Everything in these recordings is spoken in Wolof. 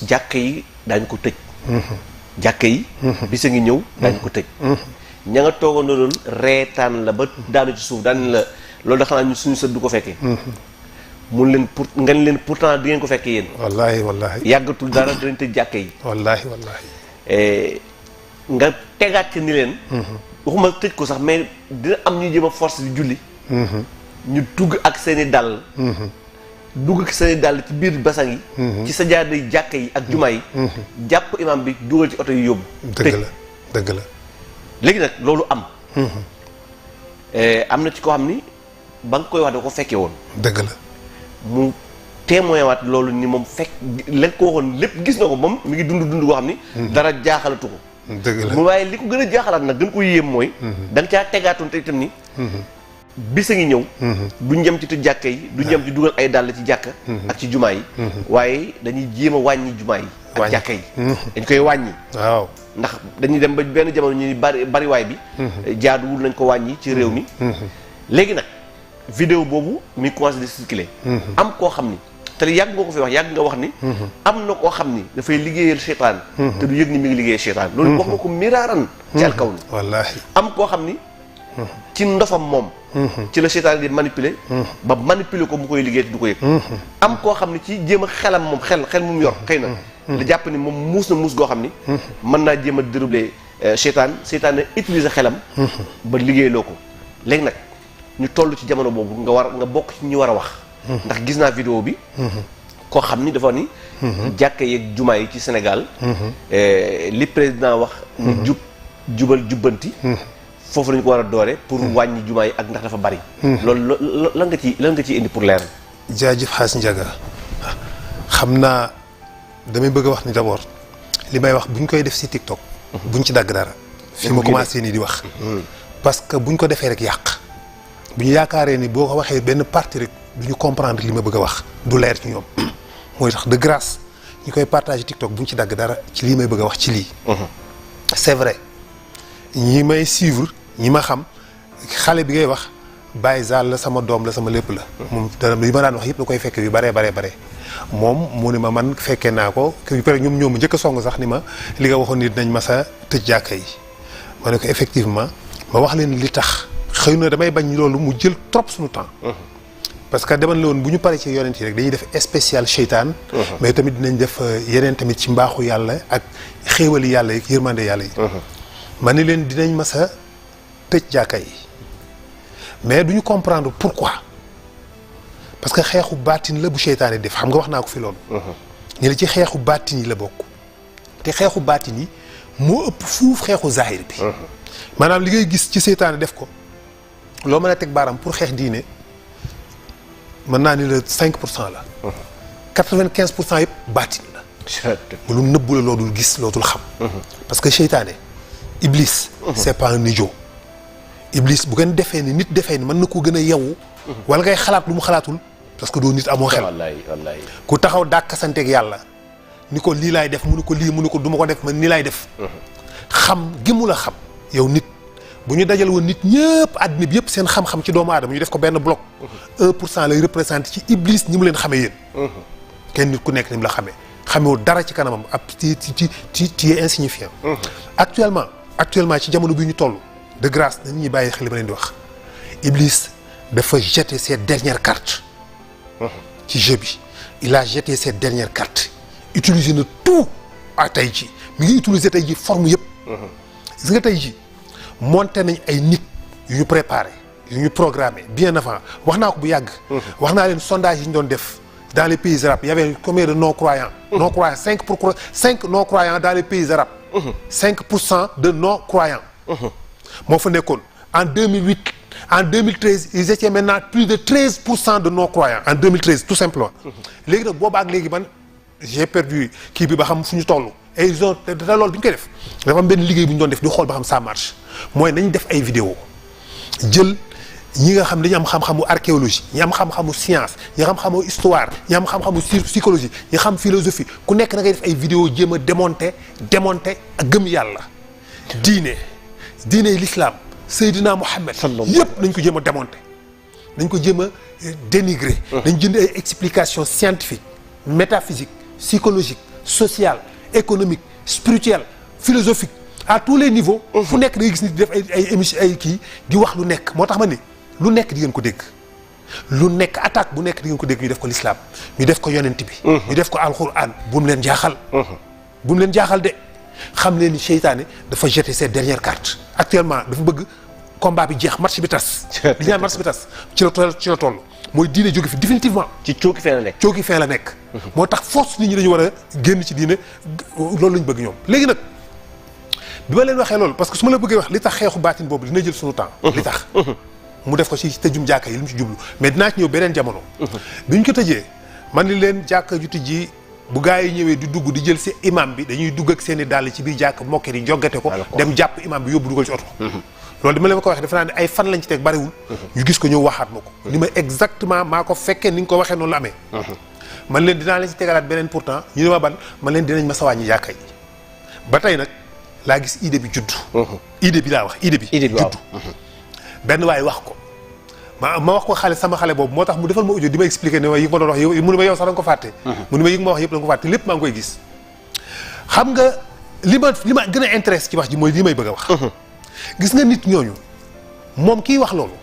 jàkka yi daañu ko tëj. jàkka yi. bisa ngi ñëw daañu ko tëj. ña nga toogoon na doon reetaan la ba daanu ci suuf daan la loolu da xanaa ñu suñu sët du ko fekkee. mun leen pour ngeen leen pourtant di ngeen ko fekkee yéen. wallaahi. yàggatul dara dinañ tëj jàkka yi. wallaahi. nga tegaat ci ni leen. waxuma tëj ko sax mais dina am ñuy jéem a force di julli. ñu dugg ak seeni dàll. dugg ak seeni dàll ci biir basang yi. ci sa jaar day jàkka yi ak jumaa yi. jàpp imam bi dugal ci oto yi yóbbu. dëgg la. léegi nag loolu am. am na ci koo xam ni ba nga koy wax da ko fekkee woon. dëgg la. mu témoin waat loolu ni moom fekk la ko waxoon lépp gis na ko moom mi ngi dund koo xam ni. dara jaaxalatu ko. dëgg la mu waaye li ko gën a jaaxalaat nag gën ko yéem mooy. da nga caa tegaatoon te itam ni. bisa ngi ñëw. duñ jëm ci tëj jàkka yi duñ jëm ci dugal ay dàll ci jàkka. ak ci jumaa yi. waaye dañuy jéem a wàññi jumaa yi. ak jàkka yi. dañ koy wàññi. waaw ndax dañuy dem ba benn jamono ñu bariwaay bi. jaaduwul nañ ko wàññi ci réew mi. léegi nag vidéo boobu mi commencé di circuler. am koo xam ni te yàgg nga ko fi wax yàgg nga wax ni. am na koo xam ni dafay liggéeyal seytaan. te du yëg ni mi ngi liggéeyal seytaan. loolu wax nga ko miraaran. ci alkawn wallaahi. am koo xam ni. ci ndofam moom. ci la seytaan di manipuler. ba manipuler ko mu koy liggéey te du ko yëg. am koo xam ni ci jéem a xelam moom xel mu yor xëy na. la jàpp ni moom muus na muus goo xam ni. mën naa jéem a déroulé seytaan na utiliser xelam. ba liggéeyloo ko léegi nag ñu toll ci jamono boobu nga bokk ci ñi war a wax. ndax gis naa vidéo bi. koo xam ni dafa ni. jàkka yeeg jumaa yi ci Sénégal. li président wax. ni jubal jubbanti. foofu lañu ko war a doore pour wàññi jumaa yi ak ndax dafa bari. loolu lan nga ciy indi pour leeral. jaajëf xaas Njaga xam naa damay bëgg a wax ni d'abord li may wax buñ koy def ci TikTok. buñ ci dagg dara. fi ma commencé nii di wax. parce que buñ ko defee rek yàq. bu ñu yaakaaree ni boo ko waxee benn partie rek du ñu comprendre li ma bëgg a wax du leer ci ñoom. mooy tax de grâce ñi koy partager TikTok buñ ci dagg dara ci lii may bëgg a wax ci lii. c'est vrai ñi may suivre ñi ma xam xale bi ngay wax Baye Zal la sama doom la sama lépp la. moom dara li ma daan wax yëpp da koy fekk yu bare moom mu ni ma man fekkee naa ko yu pare ñoom njëkk a song sax ni ma li nga waxoon ni dinañ ma sa tëj jàkka yi. ma ne ko effectivement ma wax leen li tax xëy na damay bañ loolu mu jël trop suñu temps. parce que demal la woon bu ñu paree ci yonent yi rek dañuy def spécial seytaan. mais tamit dinañ def yeneen tamit ci mbaaxu yàlla ak xéewali yàlla yi yërmande yàlla yi. ma ne leen dinañ ma sa tëj jàkka yi mais duñu comprendre pourquoi parce que xeexu baatin la bu seytaane def xam nga wax naa ko fi loolu. ñu la ci xeexu baatin yi la bokk te xeexu baatin yi moo ëpp fuuf xeexu zahir bi. maanaam li ngay gis ci seytaane def ko loo mën a teg baaram pour xeex diine mën naa ni la 5% la. 95% yëpp baatin la. lu nëbbu la loo dul gis loo dul xam. parce que seytaane Iblis. c'est pas un idiot. Iblis bu ngeen defee ni nit defee ni mën na koo gën a yeewu. wala ngay xalaat lu mu xalaatul parce que doo nit amoo xel. wallaay ku taxaw dàkkasanteeg yàlla ni ko lii laay def mu ni ko lii mu ni ko du ma ko def man nii laay def. xam gi mu la xam yow nit bu ñu dajal woon nit ñëpp àddina bi yëpp seen xam-xam ci doomu aadama ñu def ko benn bloc. 1% lay représenté ci Iblis ñi mu leen xamee yéen. kenn nit ku nekk ni mu la xamee xamewul dara ci kanamam ab ci est insignifiant. actuellement ci jamono bi ñu toll de grâce nañu ñuy bàyyi xel li ma leen di wax Iblis dafa jeter ses dernières cartes. ci jeu bi il a jeté ses dernières cartes utiliser na tout à tey ji mi ngi utiliser tey ji forme yëpp. gis nga tey ji monté nañ ay nit yu ñu préparé yu ñu programmé bien avant wax naa ko bu yàgg. wax naa leen sondage yi ñu doon def dans les pays arabes il y avait combien de non-croyants. non-croyants 5 non-croyants dans les pays arabes. 5% de non-croyants. moo fa nekkoon en 2008 en 2013 ils étaient maintenant plus de 13% de non-croyants en 2013 tout simplement. léegi nag boobaa ak léegi man j'ai perdu kii bi ba xam fu ñu toll. et ils ont te loolu bi ñu koy def dafa am benn liggéey bu ñu doon def di xool ba xam ça marche mooy nañ def ay vidéo jël ñi nga xam dañu am xam-xamu archéologie ñi am xam-xamu science ñi xam xam-xamu histoire ñi am xam-xamu psychologie ñi xam philosophie ku nekk da ngay def ay vidéo jéem a démonter ak gëm yàlla. diine l'islam Seydina Mohamed. yëpp nañ ko jéem a démonter nañ ko jéem a dénigrer. nañ jënd ay explications scientifiques métaphysiques psychologiques social économique spirituel philosophique à tous les niveaux. fu nekk da ngay gis nit di def ay émission ay kii di wax lu nekk moo tax ma ni lu nekk di ngeen ko dégg. lu nekk attaque bu nekk di ngeen ko dégg ñu def ko l'islam ñu def ko yonent bi. ñu def ko alxuraan bu mu leen jaaxal. bu mu leen jaaxal de xam leen ni seytaane dafa jeter ses dernières cartes actuellement dafa bëgg combat bi jeex match bi tas. li ñaan match bi tas ci la toll mooy diine jóge fi définitivement. ci cooki fin la nekk. cooki fin la nekk. moo tax force nit ñi dañu war a génn ci diine loolu lañu bëgg ñoom léegi nag bi ma leen waxee loolu parce que su ma la bëggee wax li tax xeexu baatin boobu dina jël sunu temps. li tax. mu def ko ci tëjum jàkka yi li mu ci jublu mais dinaa ci ñëw beneen jamono. bi ñu ko tëjee man ni leen jàkka ju tijji bu gaa yi ñëwee di dugg di jël si imam bi dañuy dugg ak seen i dàll ci biir jàkk mokke di joggate ko dem jàpp imam bi yóbbu dugal ci oto. loolu dama leen ko waxee defe naa ne ay fan lañ ci teg bariwul. ñu gis ko ñëw waxaat ma ko. ni ma exactement maa ko fekkee ni nga ko waxee noonu la amee. man leen dinaa leen ci tegalaat beneen pourtant ñu ne ma ban man leen dinañ ma sawaañi jàkka yi ba tey nag laa gis idée bi juddu. idée bi laa wax idée bi juddu. benn waay wax ko ma wax ko xale sama xale boobu moo tax mu defal ma audio di ma expliquer ne ma yi ma doon wax yow mu ne ma yow sax da nga ko fàtte. mu ne ma yi ma wax yëpp da nga ko fàtte lépp maa ngi koy gis. xam nga li ma gën a intéressé ci wax ji mooy li may bëgg a wax. gis nga nit ñooñu moom kiy wax loolu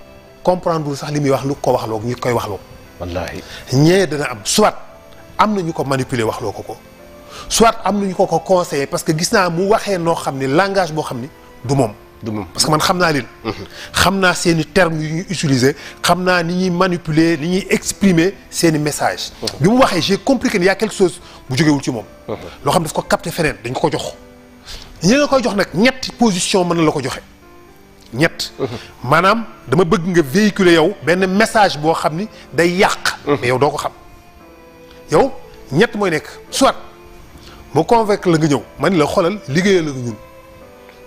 comprendre sax li muy wax lu ko wax loo ñu koy wax loo. wallaahi ñee dana am soit am na ñu ko manipuler wax loo ko soit am na ñu ko conseiller parce que gis naa mu waxee noo xam ne langage boo xam ni du moom. parce que man xam naa leen. xam naa seen i termes yu ñuy utiliser xam naa ni ñuy manipuler ni ñuy exprimer seen i message bi mu waxee j'ai compris que y a quelque chose bu jógewul ci moom. loo xam ne daf ko capter feneen dañ ko jox. ñi nga koy jox nag ñetti position mën na la ko joxe ñett. maanaam dama bëgg nga véhiculer yow benn message boo xam ni day yàq. mais yow doo ko xam. yow ñett mooy nekk soit mu convaincre la nga ñëw man la xoolal liggéeyal la ñun.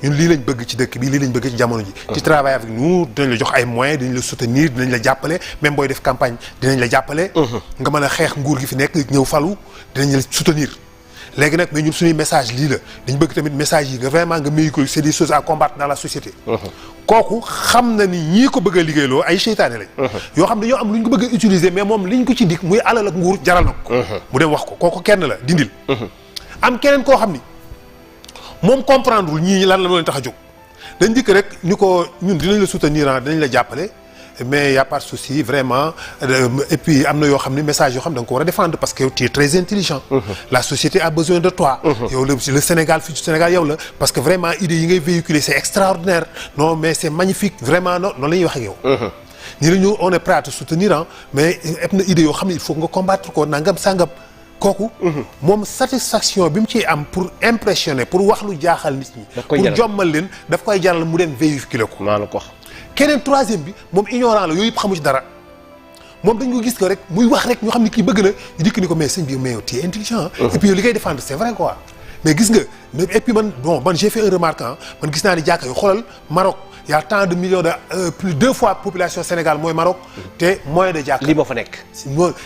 ñun lii lañ bëgg ci dëkk bi lii lañ bëgg ci jamono ji. ci travail avec nous dinañ la jox ay moyens dinañ la soutenir dinañ la jàppale même booy def campagne dinañ la jàppale. nga mën a xeex nguur gi fi nekk ñëw falu dinañ la soutenir. léegi nag mais ñun suñuy message lii la dañ bëgg tamit message yi nga vraiment nga méy ko c'est des choses à combattre dans la société. kooku xam na ni ñii ko bëgg a liggéeyloo ay seytaane lañ. yoo xam dañoo am lu ñu ko bëgg a utiliser mais moom liñ ko ci dik muy alal ak nguur jaral na ko. mu dem wax ko kooku kenn la dindil. am keneen koo xam ni. moom comprendre ñii lan la leen tax a jóg dañ dikk rek ñu ko ñun dinañ la soutenir dinañ la jàppale mais y a pas de souci vraiment et puis am na yoo xam ne message yoo xam ne da nga ko war a défendre parce que tu es très intelligent. La société a besoin de toi. yow le Sénégal fii ci Sénégal yow la parce que vraiment idées yi ngay véhiculer c'est extraordinaire non mais c'est magnifique vraiment non noonu la ñuy wax ak yow. ñu ne ñu on est prêt à te soutenir mais am na idées yoo xam ne il faut nga combattre ko nangam sangam. kooku moom satisfaction bi mu ciy am pour impressionner pour wax lu jaaxal nit ñi pour jommal leen daf koy jaral mu dem véhiculer ko maa la ko wax keneen troisième bi moom ignorant la yooyu yëpp xamu ci dara moom dañ ko gis ko rek muy wax rek ñoo xam ne kii bëgg na ñu dikk ni ko mais sëñ bi mais yow tu es intelligent et puis yow li ngay défendre c'est vrai quoi mais gis nga et puis man j'ai fait un remarque man gis naa ni jàkka yu xoolal Maroc y a tant de millions de plus 2 fois population Sénégal mooy Maroc te moyen de jàkka lii moo fa nekk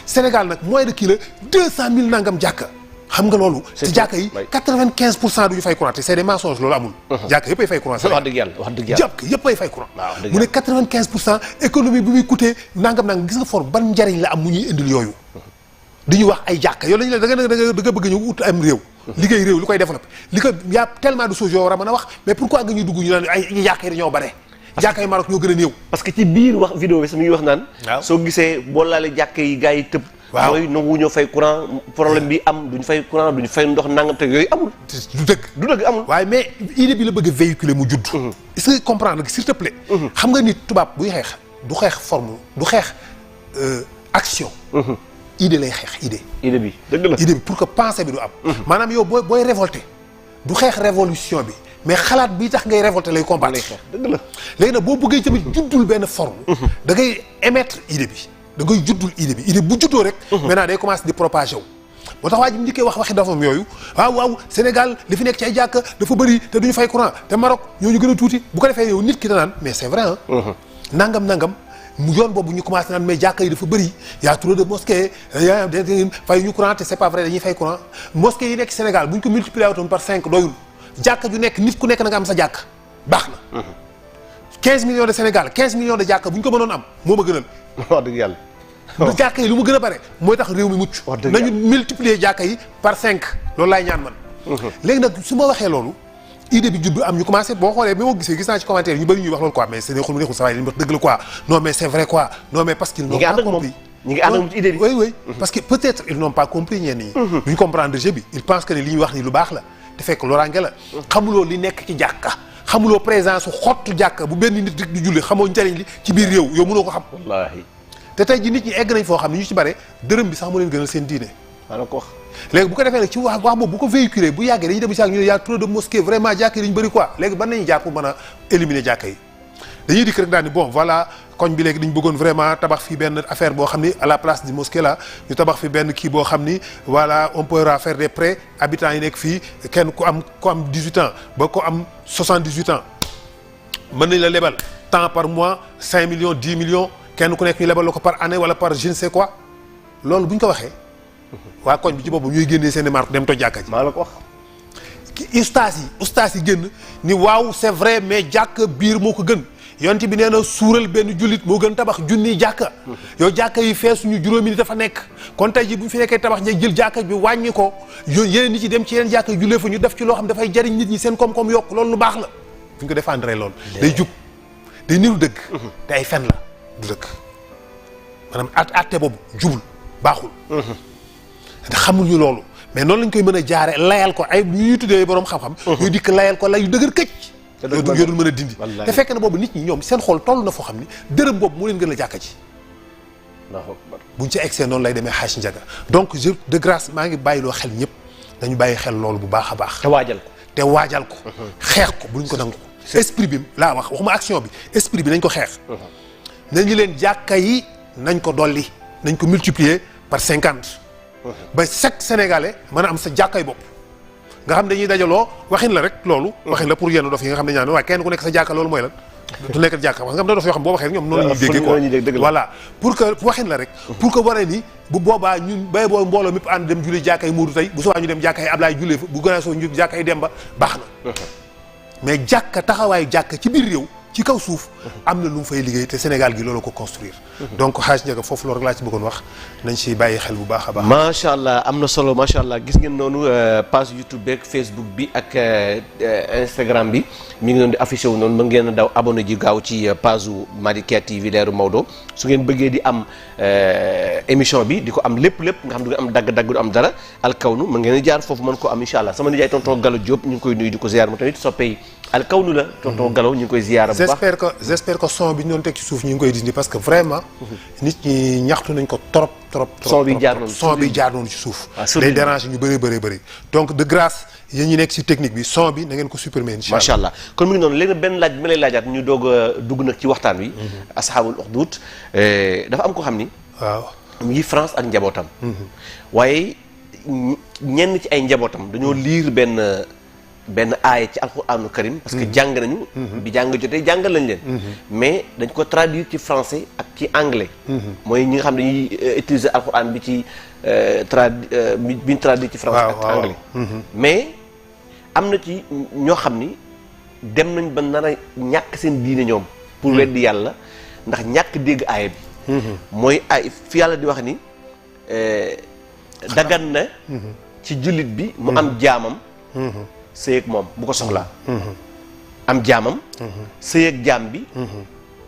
Sénégal nag moyen de kii la 200 000 nangam jàkka xam nga loolu te jàkka yi 95% du ñu fay courant te c'est des mensonges loolu amul jàkka yëpp ay fay courant wax dëgg yàlla jàkka yëpp ay fay courant mu ne 95% économie bi muy coûter nangam gis nga for ban njariñ la am mu ñuy indil yooyu di ñu wax ay jàkka yow lañu la da nga bëgg ñu ut am réew liggéey réew li koy développé li ko y a tellement de choses yoo war a mën a wax mais pourquoi nga ñuy dugg ñu naan ay jàkka yi dañoo bare jàkka yi Maroc ñoo gën a néew parce que ci biir wax vidéo bi sama ngi wax naan soo gisee boo laalee jàkka yi gars yi tëb mooy nangu ñoo fay courant problème bi am duñ fay courant duñ fay ndox nangam te yooyu amul du dëgg amul waaye mais idée bi la bëgg a véhiculer mu judd est-ce que comprendre nga s'il te plaît xam nga nit tubaab buy xeex du xeex forme du xeex action idée lay xeex idée bi dëgg la idée bi pour que pensée bi du am maanaam yow booy révolter du xeex révolution bi mais xalaat bi tax ngay révolter lay combattre dëgg la léegi nag boo bëggee tamit juddul benn forme da ngay émettre idée bi da ngay juddul idée bu juddoo rek maintenant day commencer di propager wu moo tax waa ji mu njëkkee wax waxi dafam yooyu waaw Sénégal li fi nekk ci ay jàkka dafa bëri te duñu fay courant te Maroc ñooñu gën a tuuti bu ko defee yow nit ki danaan mais c'est vrai nangam mu yoon boobu ñu commencé naan mais jàkka yi dafa bëri y a trop de mosquées fay ñu courant te c'est pas vrai dañuy fay courant mosquées yi nekk Sénégal bu ñu ko multiplier wutoon par 5 doyul jàkka ju nekk nit ku nekk na nga am sa jàkka baax na 15 millions de Sénégal 15 millions de jàkka bu ñu ko mënoon am moo ma gënal wax dëgg yàlla jàkka yi lu mu gën a bare mooy tax réew mi mucc. nañu multiplier jàkka yi par 5 loolu laay ñaan man. léegi nag su ma waxee loolu idée bi judd am ñu commencé boo xoolee bi ma gisee gis naa ci commentaire ñu bëri ñuy wax loolu quoi mais c'est neexul mu neexul sa waay li ñu wax dëgg la quoi non mais c'est vrai quoi non mais parce qu'ils n'ont pas compris. ñi ngi ànd ak moom ci idée bi. oui parce que peut-être ils n'ont pas compris ñenn ñi. duñ comprendre jeu bi ils pensent que ne li ñuy wax ni lu baax la te fekk loraange la. xamuloo li nekk ci jàkka xamuloo présence su xottu jàkka bu benn nit rek di julli xamoo njëriñ li ci biir réew yow mënoo ko xam. wallaahi. te tey ji nit ñi egg nañ foo xam ne ñu ci bare dërëm bi sax mu leen gënal seen diine. maa la ko wax. léegi bu ko defee nag ci wax boobu bu ko véhiculer bu yàggee dañuy dem si ñu ne y a trop de mosquées vraiment jàkka yi dañu bëri quoi léegi ban nañu jaar pour mën a éliminer jàkka yi dañuy dikk rek daal ni bon voilà koñ bi léegi dañu bëggoon vraiment tabax fii benn affaire boo xam ni à la place du mosquée là ñu tabax fi benn kii boo xam ni voilà on peut faire des prêts habitants yi nekk fii kenn ku am 18 ans ba ko am 78 ans mën nañ la lebal temps par mois 5 millions 10 millions kenn ku nekk ñu lebal la ko par année wala par je ne sais quoi loolu bu ñu ko waxee waa koñ bi ci boppam ñooy génnee seen i marque dem toj jàkka ji. maa la ko wax. ustaas yi génn ni waaw c'est vrai mais jàkka biir moo ko gën yonent bi nee na suural benn jullit moo gën tabax junniy jàkka. yow jàkka yi feesuñu juróomi nit dafa nekk kon tey ji bu ñu fi nekkee tabax ña jël jàkka bi wàññi ko yeneen nit yi dem ci yeneen jàkka yi jullee fa ñu def ci loo xam dafay jariñ nit ñi seen koom-koom yokk loolu lu baax la fu ñu ko défendre loolu. day jub day niru dëgg. te ay fen la du dëgg maanaam atte boobu jubul baaxul. te xamuñu loolu mais noonu lañ koy mën a jaare layal ko ay ñuy tuddee borom xam-xam. ñuy dikk layal ko lay yu dëgër këcc. te dul mën a dindi. te fekk na boobu nit ñi ñoom seen xol toll na foo xam ni dërëm boobu moo leen gën a jàkka ji. buñ ci egsee noonu lay demee xaaj njaga donc je de grâce maa ngi bàyyiloo xel ñëpp dañu bàyyi xel loolu bu baax a baax. te waajal ko. xeex ko buñ ko nangu. esprit bi laa wax waxuma action bi esprit bi nañ ko xeex. nañu leen jàkka yi nañ ko dolli nañ ko multiplier par 50. ba chaque sénégalais mën a am sa jàkkay bopp nga xam dañuy dajaloo waxin la rek loolu waxin la pour yenn dof yi nga xam ne ñaan waaye kenn ku nekk sa jàkka loolu mooy lan du nekk jàkka parce que nga xam ne dof yoo xam boo waxee rek ñoom noonu la ñuy déggee quoi voilà pour que waxin la rek pour que waree ni bu boobaa ñun bay boo mbooloo mépp ànd dem julli jàkkay Moodu tey bu subaa ñu dem jàkkay Ablaye jullee fa bu gën a soo ñu jàkkay Demba baax na mais jàkka taxawaayu jàkka ci biir réew ci kaw suuf am na lu mu fay liggéey te Sénégal gi loolu ko construire donc xaaj njëkk foofu loolu rek laa ci bëggoon wax nañ si bàyyi xel bu baax a baax. macha allah am na solo macha allah gis ngeen noonu page YouTube beeg Facebook bi ak Instagram bi mi ngi doon di affiché wu noonu mën ngeen a daw abonné ji gaaw ci page Malikia TV leeru Maodo su ngeen bëggee di am émission bi di ko am lépp nga xam du ngeen am dagg-dagg du am dara alkawnu mën ngeen a jaar foofu mën ko am incha allah sama nijaay tonton Gallo Diop ñu ngi koy nuyu di ko ziar mo tamit soppey alkawnu la tonton Gallo ñu ngi koy ziar bu baax. j'espère que son bi ñu doon teg ci suuf ñu ngi koy dindi parce que vraiment nit ñi ñaxtu nañ ko trop son bi jaar noonu ci suuf day déranger ñu bëri donc de grâce yéen ñi nekk ci technique bi son bi na ngeen ko supprimer incha allah macha allah kon mu ngi noonu léegi benn laaj bi ma lay laajaat ñu doog a dugg nag ci waxtaan wi ashaabul uxdud dafa am ko xam ni waaw mu ngi France ak njabootam waaye ñenn ci ay njabootam dañoo liir benn aaya ci alxuraanu karim parce que jàng nañu bi jàng jotee jàngal lañ leen mais dañ ko traduire ci français ak ci anglais mooy ñi nga xam ne dañuy utiliser alxuraan bi ci bi ñu traduire ci français ak anglais mais am na ci ñoo xam ni dem nañ ba nar a ñàkk seen diine ñoom pour weddi yàlla ndax ñàkk dégg aaya bi mooy ay fi yàlla di wax ni dagan na ci jullit bi mu am jaamam sëy ak moom bu ko soxlaa am jaamam sëy ak jaam bi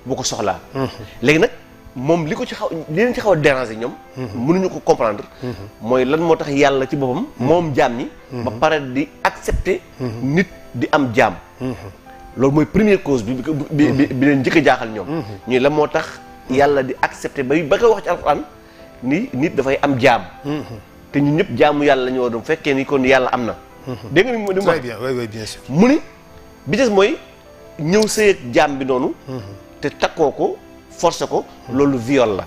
bu ko soxlaa léegi nag moom li leen ci xaw a déranger ñoom mënuñu ko comprendre mooy lan moo tax yàlla ci boppam moom jaam ñi ba pare di accepter nit di am jaam loolu mooy première cause bi leen njëkk a jaaxal ñoom ñuy lan moo tax yàlla di accepter ba koy wax ci alxuraan ni nit dafay am jaam te ñun ñëpp jaamu yàlla la ñu war doon fekkee ni kon yàlla am na dégg nga ni mu très bien oui bien sûr mu ni bi des mooy ñëw sëy ak jaam bi noonu te takkoo ko forcé ko loolu viol la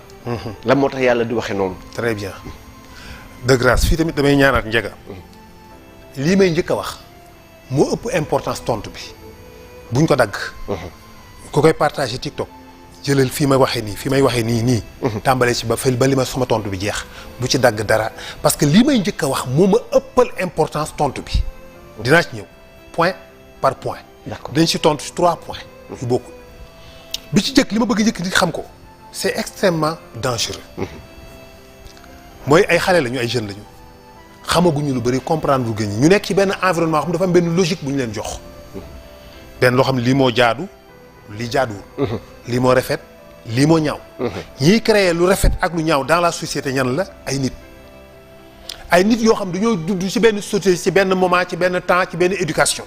lan moo tax yàlla di waxee noonu très bien de grâce fii tamit damay ñaanaat njëga lii may njëkk a wax moo ëpp importance tontu bi buñ ko dagg ku koy partagé TikTok jëlal fii may waxee nii tàmbalee ci ba li ma sama tontu bi jeex bu ci dagg dara parce que lii may njëkk a wax moo ma ëppal importance tontu bi dinaa ci ñëw point par point dañ ci tontu ci 3 points yu bokkul bi ci njëkk li ma bëgg njëkk di xam ko c'est extrêmement dangereux. mooy ay xale lañu ay jeunes lañu xamaguñu lu bari comprendre lu gën ñu nekk ci benn environnement xam dafa am benn logique bu ñu leen jox. benn loo xam ne lii moo jaadu lii jaaduwul. lii moo rafet lii moo ñaaw. ñiy créer lu rafet ak lu ñaaw dans la société ñan la ay nit. ay nit yoo xam dañoo dudd ci benn société ci benn moment ci benn temps ci benn éducation.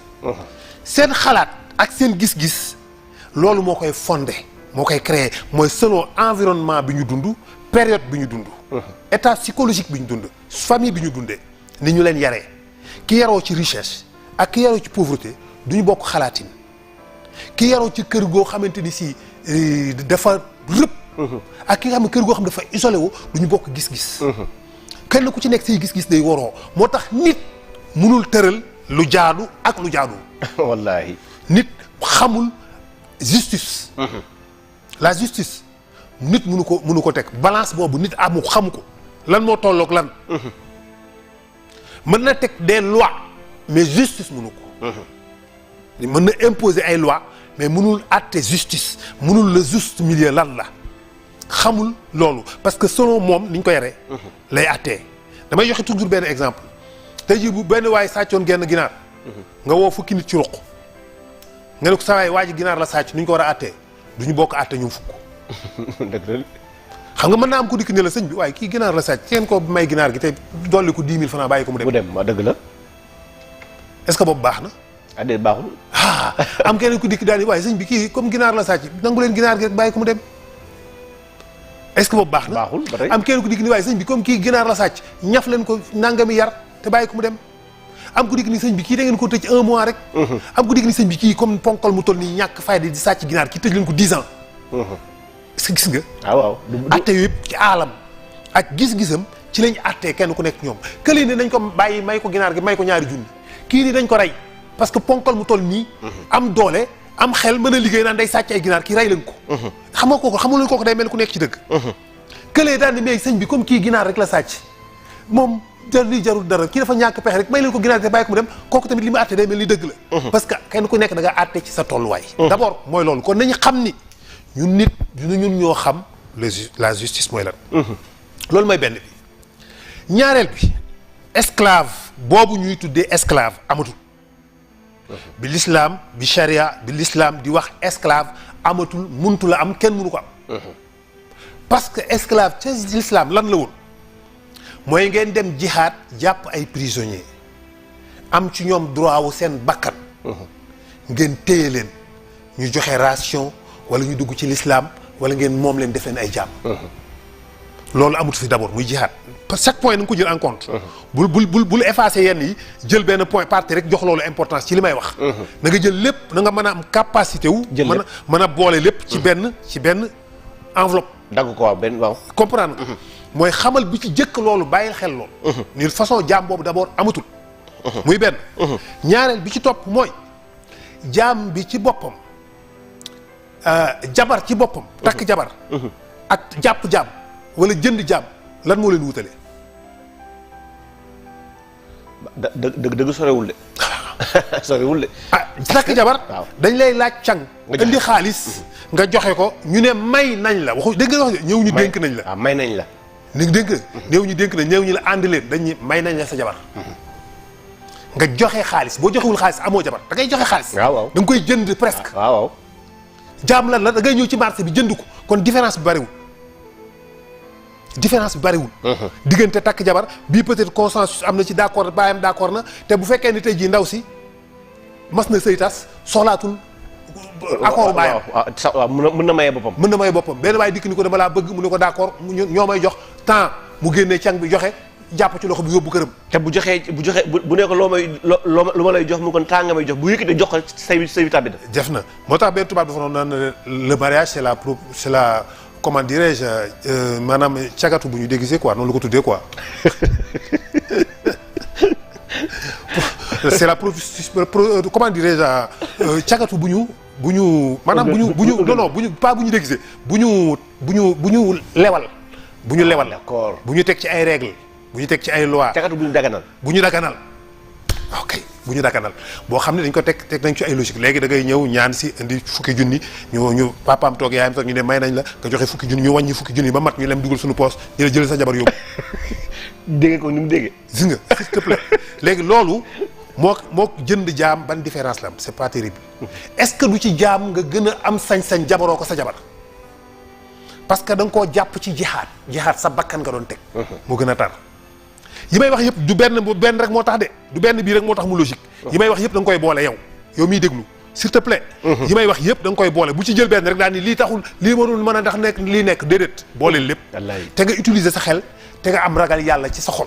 seen xalaat ak seen gis-gis loolu moo koy fondé moo koy créer mooy selon environnement bi ñu dund période bi ñu dund. état psychologique bi ñu dund famille bi ñu dundee ni ñu leen yaree ki yaroo ci richesse ak ki yaroo ci pauvreté du ñu bokk xalaatin ki yaroo ci kër goo xamante ni si dafa rëb. ak ki nga xam ne kër goo xam dafa isolé wu du ñu bokk gis-gis. kenn ku ci nekk say gis-gis day waroo moo tax nit mënul tëral lu jaadu ak lu jaadu. wallaahi. nit xamul justice. la justice nit mënu ko teg balance boobu nit amu xamu ko lan moo tolloog lan. mën na teg des lois mais justice mënu ko. mën na imposer ay lois mais mënul àtte justice mënul le juste milieu lan la. xamul loolu parce que selon moom ni ñu ko yaree. lay àttee damay joxe toujours benn exemple tey jii bu benn waay sàccoon genn ginaar. nga woo fukki nit ci ruq nga ne ko saa waay waa ji ginaar la sàcc ni ñu ko war a àttee du ñu bokk àtte ñoom fukk. dëgg la. xam nga mën naa am ko dikk ne la sëñ bi waaye kii ginaar la sàcc ngeen ko may ginaar gi te dolli ko 10 000 francs bàyyi ko mu dem. mu dem waaw dëgg la. est-ce que boobu baax na. ah déedéet baaxul. am keneen ku dikk daal di waaye sëñ bi kii comme ginaar la sàcc nangu leen ginaar gi rek bàyyi ko mu dem. est-ce que boobu baax na baaxul ba tey am kenn ku dikk ni waaye sëñ bi comme kii ginaar la sàcc ñaf leen ko nangami yar te bàyyi ko mu dem. am ku dikk ni sëñ bi kii da ngeen ko tëj 1 mois rek. am ku dikk ni sëñ bi kii comme ponkal mu toll nii ñàkk fayda di sàcc ginaar kii tëj leen ko 10 ans. est-ce que gis nga. waaw. atte yooyu yëpp ci aalam ak gis-gisam ci lañ attee kenn ku nekk ñoom kële ni nañ ko bàyyi may ko ginaar gi may ko ñaari junni kii ni dañ ko rey parce que ponkal mu toll nii. am doole am xel mën a liggéey naan day sàcc ay ginaar kii rey leen ko. xam nga kooku xamul leen kooku day mel ku nekk ci dëgg. kële daan ni mais sëñ bi comme kii ginaar rek la sàcc moom jarul dara kii dafa ñàkk pexe rek may leen ko ginaar te bàyyi ko mu dem kooku tamit li mu àtte day mel ni dëgg la. parce que kenn ku nekk da nga àtte ci sa tolluwaay. d'abord mooy loolu kon nañu xam ni ñun nit ñun ñoo xam la justice mooy lan. loolu mooy benn bi ñaareel bi esclave boobu ñuy tuddee esclave amatul. bi l'islam bi charia bi l'islam di wax esclave amatul muntu la am kenn mënu ko am. parce que esclave ca l'islam lan la woon mooy ngeen dem jihaad jàpp ay prisonniers am ci ñoom droit wu seen bakkan. ngeen téye leen ñu joxe ration wala ñu dugg ci l'islam wala ngeen moom leen def leen ay jàmm. loolu amut fi d'abord muy jihaad parce que chaque point na nga ko jël en compte. bul effacer yenn yi jël benn point parti rek jox loolu importance ci li may wax. na nga jël lépp na nga mën a am capacité wu. jël lépp mën a boole lépp. ci benn enveloppe. dagg ko waaw benn waaw. comprendre nga. mooy xamal bi ci jëkk loolu bàyyil xel loolu. ni façon jaam boobu d'abord amatul. muy benn. ñaareel bi ci topp mooy jaam bi ci boppam jabar ci boppam. takk jabar. ak jàpp jaam wala jënd jaam lan moo leen wutale. dëgg sorewul de. sorewul de. takk jabar. dañ lay laaj càng. indi xaalis. nga joxe ko ñu ne may nañ la waxu dégg nga wax ñëw ñu dénk nañ la. waaw may nañ la. ni dégg nga ñëw ñu dénk nañ ñëw ñu la ànd leen dañ may nañ la sa jabar. nga joxe xaalis boo joxewul xaalis amoo jabar da ngay joxe xaalis. waaw da nga koy jënd presque. waaw. jaam lan la da ngay ñëw ci marché bi jënd ko kon différence bi bariwul. diggante takk jabar bii peut-être consensus am na ci d'accord baayam d'accord na te bu fekkee ni tey jii ndaw si mas na sëy tas soxlaatul. accord baayam waaw mën na maye boppam. mën na maye boppam benn waay dikk ni ko dama laa bëgg mu ne ko d'accord ñoo may jox temps mu génnee càng bi joxe jàpp ci loxo bi yóbbu këram. te bu ne ko loo ma lay jox mu kon temps nga may jox bu yëkkatee jox ko say tàbbi na. def na moo tax benn tubaab dafa noonu naan le mariage c'est la comment dirais-je maanaam cagatu bu ñu déguisé quoi noonu la ko tuddee quoi. c'est la comment dirais-je cagatu bu ñu maanaam bu ñu déguisé bu ñu lewal. bu ñu teg ci ay règles bu ñu teg ci ay lois. cagatu bu ñu daganal. ok bu ñu dakanal boo xam ne dañ ko teg nañ ci ay logique léegi da ngay ñëw ñaan si indi fukki junni ñu papaam toog yaayam toog ñu ne may nañ la nga joxe fukki junni ñu wàññi fukki junni ba mat ñu lem dugal suñu poos ñu la jël sa jabar yóbbu. dégg ko ni mu déggee. gis nga s'il te plaît léegi loolu moo jënd jaam ban différence la am c'est pas terrible est-ce que du ci jaam nga gën a am sañ-sañ jabaroo ko sa jabar parce que da nga koo jàpp ci jihaad sa bakkan nga doon teg. moo gën a tar. yi may wax yëpp du benn rek moo tax de du benn bii rek moo tax mu logique. yi may wax yëpp da nga koy boole yow miy déglu s'il te plaît. yi may wax yëpp da nga koy boole bu ci jël benn rek daal ni lii taxul lii mënul mën a ndax nekk lii nekk déedéet boole lépp. te nga utiliser sa xel te nga am ragal yàlla ci sa xol.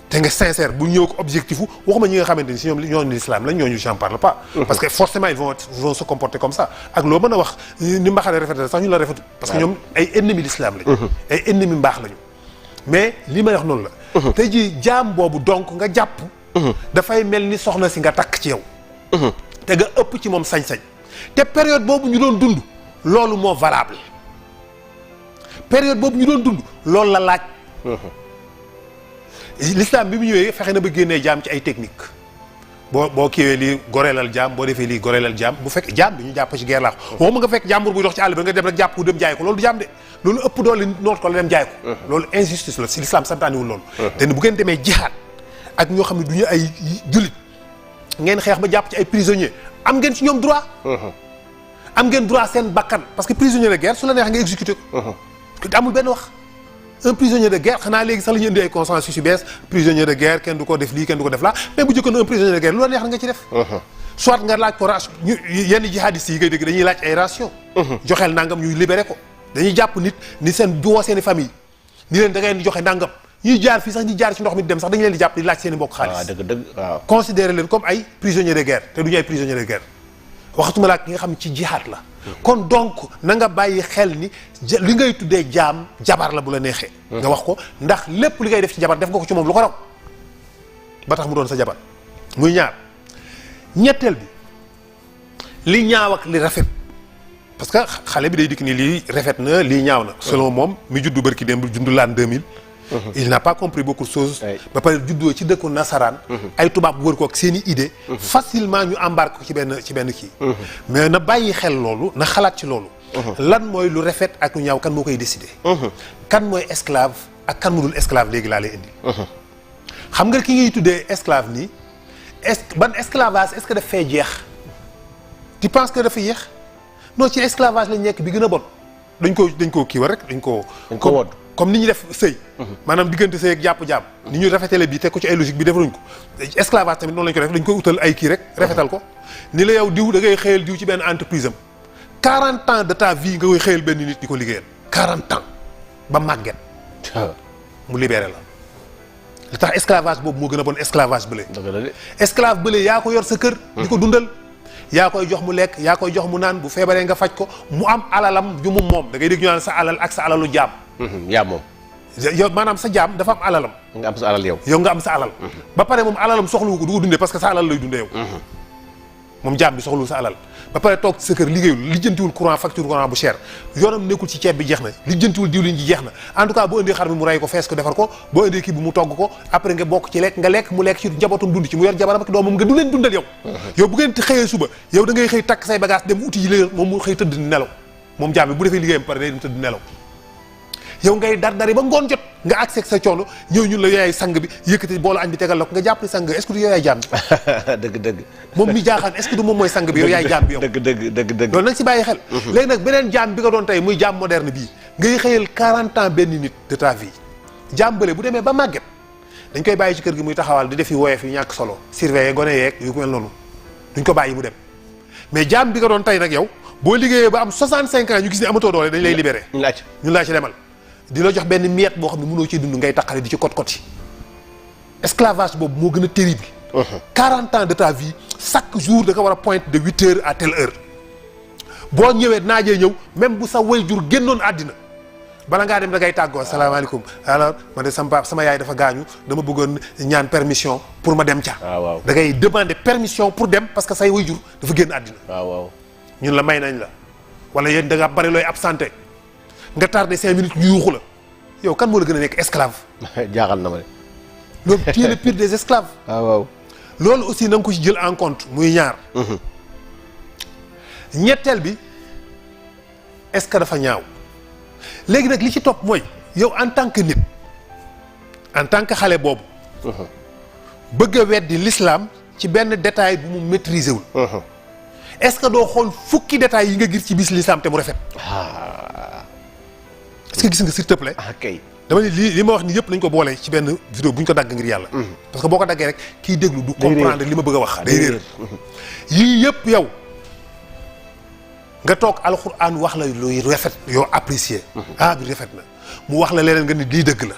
te nga sincère bu ñëw ko objectif wu waxuma ñi nga xamante ni si ñooñu l'islam lañ ñooñu j'en parle pas. parce que forcément ils vont se comporter comme ça ak loo mën a wax ni mbaxale rafetal sax ñu la rafetu parce que ñoom ay ennemis l'islam lañu. ay ennemis mbaax lañu. mais li may wax noonu la. tey jii jaam boobu donc nga jàpp. dafay mel ni soxna si nga takk ci yow. te nga ëpp ci moom sañ-sañ. te période boobu ñu doon dund loolu moo valable période boobu ñu doon dund loolu la laaj. l'islam bi mu ñëwee fexe na ba génnee jaam ci ay technique boo kiiwee lii goreelal jaam boo defee lii goreelal jaam bu fekk jaam bi ñu jàpp ci guerre laax waxuma nga fekk jàmbur buy dox ci àll bi nga dem rek jàpp ko dem jaay ko loolu du jaam de loolu ëpp doole noot ko la dem jaay ko loolu injustice la si l'islam santaaniwul loolu te bu ngeen demee jihaad ak ñoo xam ne du ñu ay jullit ngeen xeex ba jàpp ci ay prisonniers am ngeen ci ñoom droit am ngeen droit seen bakkan parce que prisonnier de guerre su la neex nga exécuté ko amul benn wax un prisonnier de guerre xanaa léegi sax la ñu indi ay consensus yu bees prisonnier de guerre kenn du ko def lii kenn du ko def laa mais bu jëkkoon un prisonnier de guerre lu la neex nga ci def soit nga laaj ko ration yenn jihadistes yi ngay dégg dañuy laaj ay ration joxeel nangam ñuy libéré ko dañuy jàpp nit ni seen woo seen i famille ni leen da ngeen di joxe nangam ñuy jaar fii sax ñuy jaar ci ndox mi di dem sax dañu leen di jàpp di laaj seen i mbokk xaalis waaw dëgg waaw considéré leen comme ay prisonniers de guerre te du ñu ay prisonniers de guerre waxatuma laa ki nga xam ne ci jihaad la kon donc na nga bàyyi xel ni li ngay tuddee jaam jabar la bu la neexee nga wax ko ndax lépp li ngay def ci jabar def nga ko ci moom lu ko raw ba tax mu doon sa jabar muy ñaar ñetteel bi li ñaaw ak li rafet parce que xale bi day dikk ni lii rafet na lii ñaaw na selon moom mi juddu bërki démb juddu l'an 2000 il n'a pas compris beaucoup de choses ba pare juddoo ci dëkku nasaraan ay tubaab wër ko ak seen i idée facilement ñu embarque ko ci benn kii mais na bàyyi xel loolu na xalaat ci loolu lan mooy lu rafet ak lu ñaaw kan moo koy décider kan mooy esclave ak kan mu dul esclave léegi laa lay indi xam nga ki ngay tuddee esclave nii ban esclavage est-ce que daf fee jeex tu penses que dafa yéex non ci esclavage lañ nekk bi gën a bon dañ koo kii war rek dañ koo wodd comme ni ñu def sëy maanaam diggante sëy ak jàpp jaam ni ñu rafetale bi teg ko ci ay logique bi defaruñ ko esclavage tamit noonu lañ ko def dañ koy utal ay kii rek rafetal ko ni la yow diw da ngay xëyal diw ci benn entreprise am 40 ans de ta vie nga koy xëyal benn nit di ko liggéeyal 40 ans ba màgget mu libéré la li tax esclavage boobu moo gën a bon esclavage bële esclave bële yaa ko yor sa kër di ko dundal yaa koy jox mu lekk yaa koy jox mu naan bu feebaree nga faj ko mu am alalam ju mu moom da ngay dégg ñu naan sa alal ak sa alalu jaam yaa moom yow maanaam sa jaam dafa am alalam nga am sa alal yow nga am sa alal ba pare moom alalam soxlawu ko du ko dundee parce que sa alal lay dundee yow moom jaam bi soxlawul sa alal ba pare toog ci sa kër liggéeyul lijjantiwul courant facture courant bu cher yoonam nekkul ci ceeb bi jeex na lijjantiwul diwlin ji jeex na en tout cas boo indee xar mi mu rey ko fees ko defar ko boo indee kii bi mu togg ko après nga bokk ci lekk nga lekk mu lekk ci njabootam dund ci mu yor jabaram ak doomam nga du leen dundal yow bu ngeen xëyee suba yow da ngay xëy takk say bagage dem uti yi léer moom mu xëy tëdd nelaw moom jaam bi bu defee liggéeyam pare day dem tëdd nelaw yow ngay dar-dari ba ngoon jot nga accès sa coono ñëw ñun la yaay sang bi yëkkati boolu añ bi tegal la ko nga jàpp ni sang est-ce que du yow yaay jaam bi dëgg moom mi jaaxaan est-ce que du moom mooy sang bi yow yaay jaam bi yow dëgg loolu nañ si bàyyi xel léegi nag beneen jaam bi nga doon tey muy jaam moderne bii ngay xëyal 40 ans benn nit de ta vie jaam bële bu demee ba màgget dañ koy bàyyi ci kër gi muy taxawal di def yi woyef yi ñàkk solo surveiller gone yeeg yu ko mel noonu duñ ko bàyyi mu dem mais jaam bi nga doon tey nag yow boo liggéeyee ba am 65 ans ñu gis ne amatoo doole dañ lay libéré ñun laa ci demal di la jox benn miette boo xam ne mënoo ciy dund ngay taqale di ci kot yi esclavage boobu moo gën a terrible 40 ans de ta vie chaque jour da nga war a pointe de 8 heures à telle heure boo ñëwee naajee ñëw même bu sa waajur génnoon àddina bala ngaa dem da ngay tàggoo asalaamaaleykum alors man de sama yaay dafa gaañu dama bëggoon ñaan permission pour ma dem ca waaw da ngay demander permission pour dem parce que say waajur dafa génn àddina waaw ñun la may nañ la wala yéen da nga bari looy absenté nga tardé 5 minutes ñu yuuxu la yow kan moo la gën a nekk esclave jaaxal na ma de loolu tu es le pire des esclaves waaw loolu aussi na nga ko ci jël en compte muy ñaar. ñetteel bi est-ce que dafa ñaaw léegi nag li ci topp mooy yow en tant que nit en tant que xale boobu. bëgg a weddi l'islam ci benn détail bu mu maîtriser wul. est-ce que doo xool fukki détails yi nga gis ci bis l'islam te mu rafet. est-ce que gis nga s'il te plaît. kay. dama ne li ma wax ni yëpp nañ ko boole ci benn vidéo bu ñu ko dagg ngir yàlla. parce que boo ko daggee rek kiy déglu du comprendre li ma bëgg a wax. day réer yii yëpp yow nga toog alxuraan wax la luy rafet yoo apprécier. bi rafet na mu wax la leneen nga ni lii dëgg la.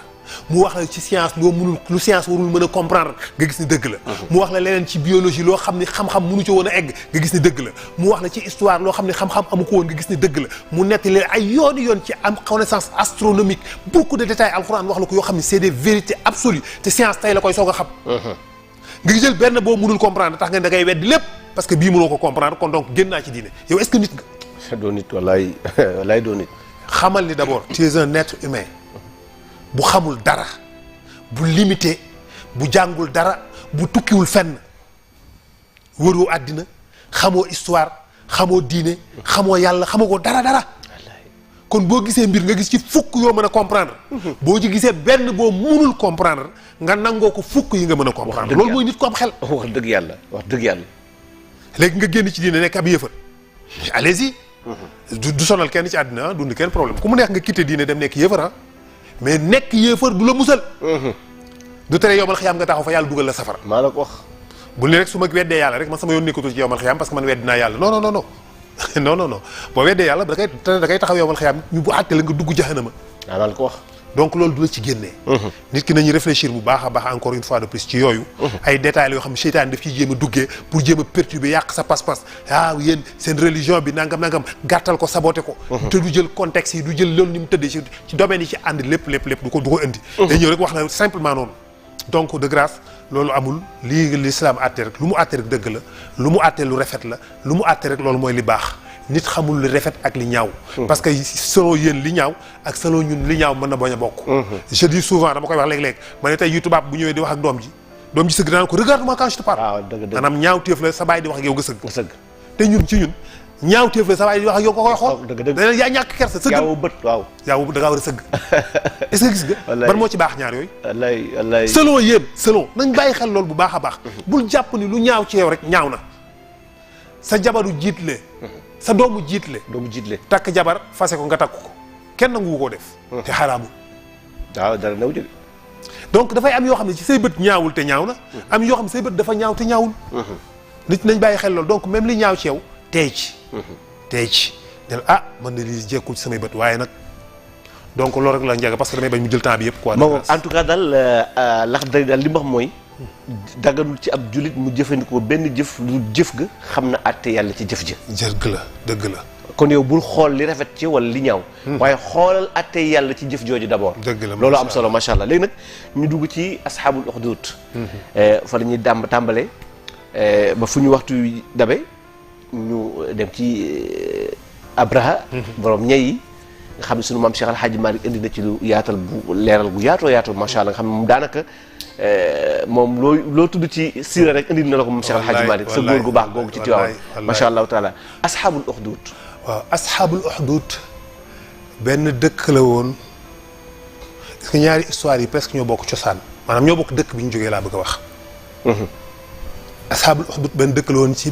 mu wax la ci science loo mënul lu science warul mën a comprendre nga gis ni dëgg la. mu wax la leneen ci biologie loo xam ni xam-xam mënu ci woon a egg nga gis ni dëgg la. mu wax la ci histoire loo xam ne xam-xam amu ko woon nga gis ni dëgg la mu nettali ay yooni yoon ci am connaissance astronomique beaucoup de détails alxuraan wax la ko yoo xam ne c'est des vérités absolues te science tey la koy soog a xam. nga jël benn boo mënul comprendre tax nga da ngay weddi lépp parce que bii mënoo ko comprendre kon donc génn naa ci diine yow est-ce que nit nga. doo nit wallaay doo nit. xamal ni d'abord tu es un être humain. bu xamul dara bu limité bu jàngul dara bu tukkiwul fenn wëroo àddina xamoo histoire xamoo diine xamoo yàlla xamoo ko dara kon boo gisee mbir nga gis ci fukk yoo mën a comprendre boo ci gisee benn boo mënul comprendre nga nangoo ko fukk yi nga mën a comprendre loolu mooy nit ko am xel wax dëgg yàlla léegi nga génn ci diine nekk ab yëfër allez-y du sonal kenn ci àddina dund kenn problème ku mu neex nga quitté diine dem nekk yëfër mais nekk yéefar du la musal. du tere yowmal xiyaam nga taxaw fa yàlla dugal la safara. maa la ko wax. bu ne rek su ma weddee yàlla rek man sama yoon nekkatul ci yowmal xiyaam parce que man weddi naa yàlla non non boo weddee yàlla da kay taxaw yowmal xiyaam ñu bu àtte la nga dugg jahanama. maa la ko wax. donc loolu du la ci génnee. nit ki nañu réfléchir bu baax a baax encore une fois de plus ci yooyu. ay détails yoo xam ne seytaane daf ciy jéem a duggee pour jéem a perturber yàq sa pas-pas yéen seen religion bi nangam gàttal ko saboté ko. te du jël contexte yi du jël loolu ni mu tëddee ci domaine yi ci ànd lépp du ko indi. day ñëw rek wax na simplement noonu. donc de grâce loolu amul lii l'islam àtte rek lu mu àtte rek dëgg la lu mu àtte lu rafet la lu mu àtte rek loolu mooy li baax. nit xamul li rafet ak li ñaaw. parce que selon yéen li ñaaw ak selon ñun li ñaaw mën na bañ a bokk. je dis souvent dama koy wax léeg-léeg ma ne tey yu tubaab bu ñëwee di wax ak doom ji sëgg daan ko regarde-moi quand je te parle. waaw dëgg maanaam ñaaw téef la sa baay di wax ak yow nga sëgg. te ñun ñaaw téef la sa baay di wax ak yow ko koy xool. dëgg yaa ñàkk kersa sëgg. yaawu bët waaw. yaawu bët da ngaa war a sëgg. est-ce que gis nga. ban moo ci baax ñaar yooyu. wallaay selon yéen nañ bàyyi xel loolu bu baax a baax. bul jàpp ni lu ñaaw ci yow rek ñaaw na sa jabaru jiitle sa doomu jiitle takk jabar fase ko nga takk ko kenn nangu koo def te xaraamul waaw dara new jóge donc dafay am yoo xam ne ci say bët ñaawul te ñaaw na am yoo xam ne say bët dafa ñaaw te ñaawul nit nañ bàyyi xel loolu donc même li ñaaw ci yow teey ci del man na li jekkul ci samay bët waaye nag donc loolu rek la njëkk parce que damay bañ mu jël temps bi yëpp quoi en tout cas daal lax dari daal li mu wax mooy daganul ci ab jullit mu jëfandikoo benn jëf lu jëf ga xam na àtte yàlla ci jëf ja dëgg la kon yow bul xool li rafet ci wala li ñaaw waaye xoolal àtte yàlla ci jëf jooju d'abord dëgg la loolu am solo macha allah léegi nag ñu dugg ci asxaabul uxdud fa la ñuy tàmbale ba fu ñu waxtu dabe ñu dem ci Abraha borom ñey yi nga xam ne sunu maam Cheikh Al Hadji Malick indi na ci lu yaatal bu leeral gu yaatoo macha allah nga xam ne moom daanaka moom loo tudd ci siira rek indi na la ko moom Cheikh Al Hadji Malick sa góor gu baax googu ci Tiwaawan macha allahu taala asxaabul uxdud waaw asxaabul uxdud benn dëkk la woon parce que ñaari histoire yi presque ñoo bokk cosaan maanaam ñoo bokk dëkk bi ñu jógee laa bëgg a wax asxaabul uxdud benn dëkk la woon ci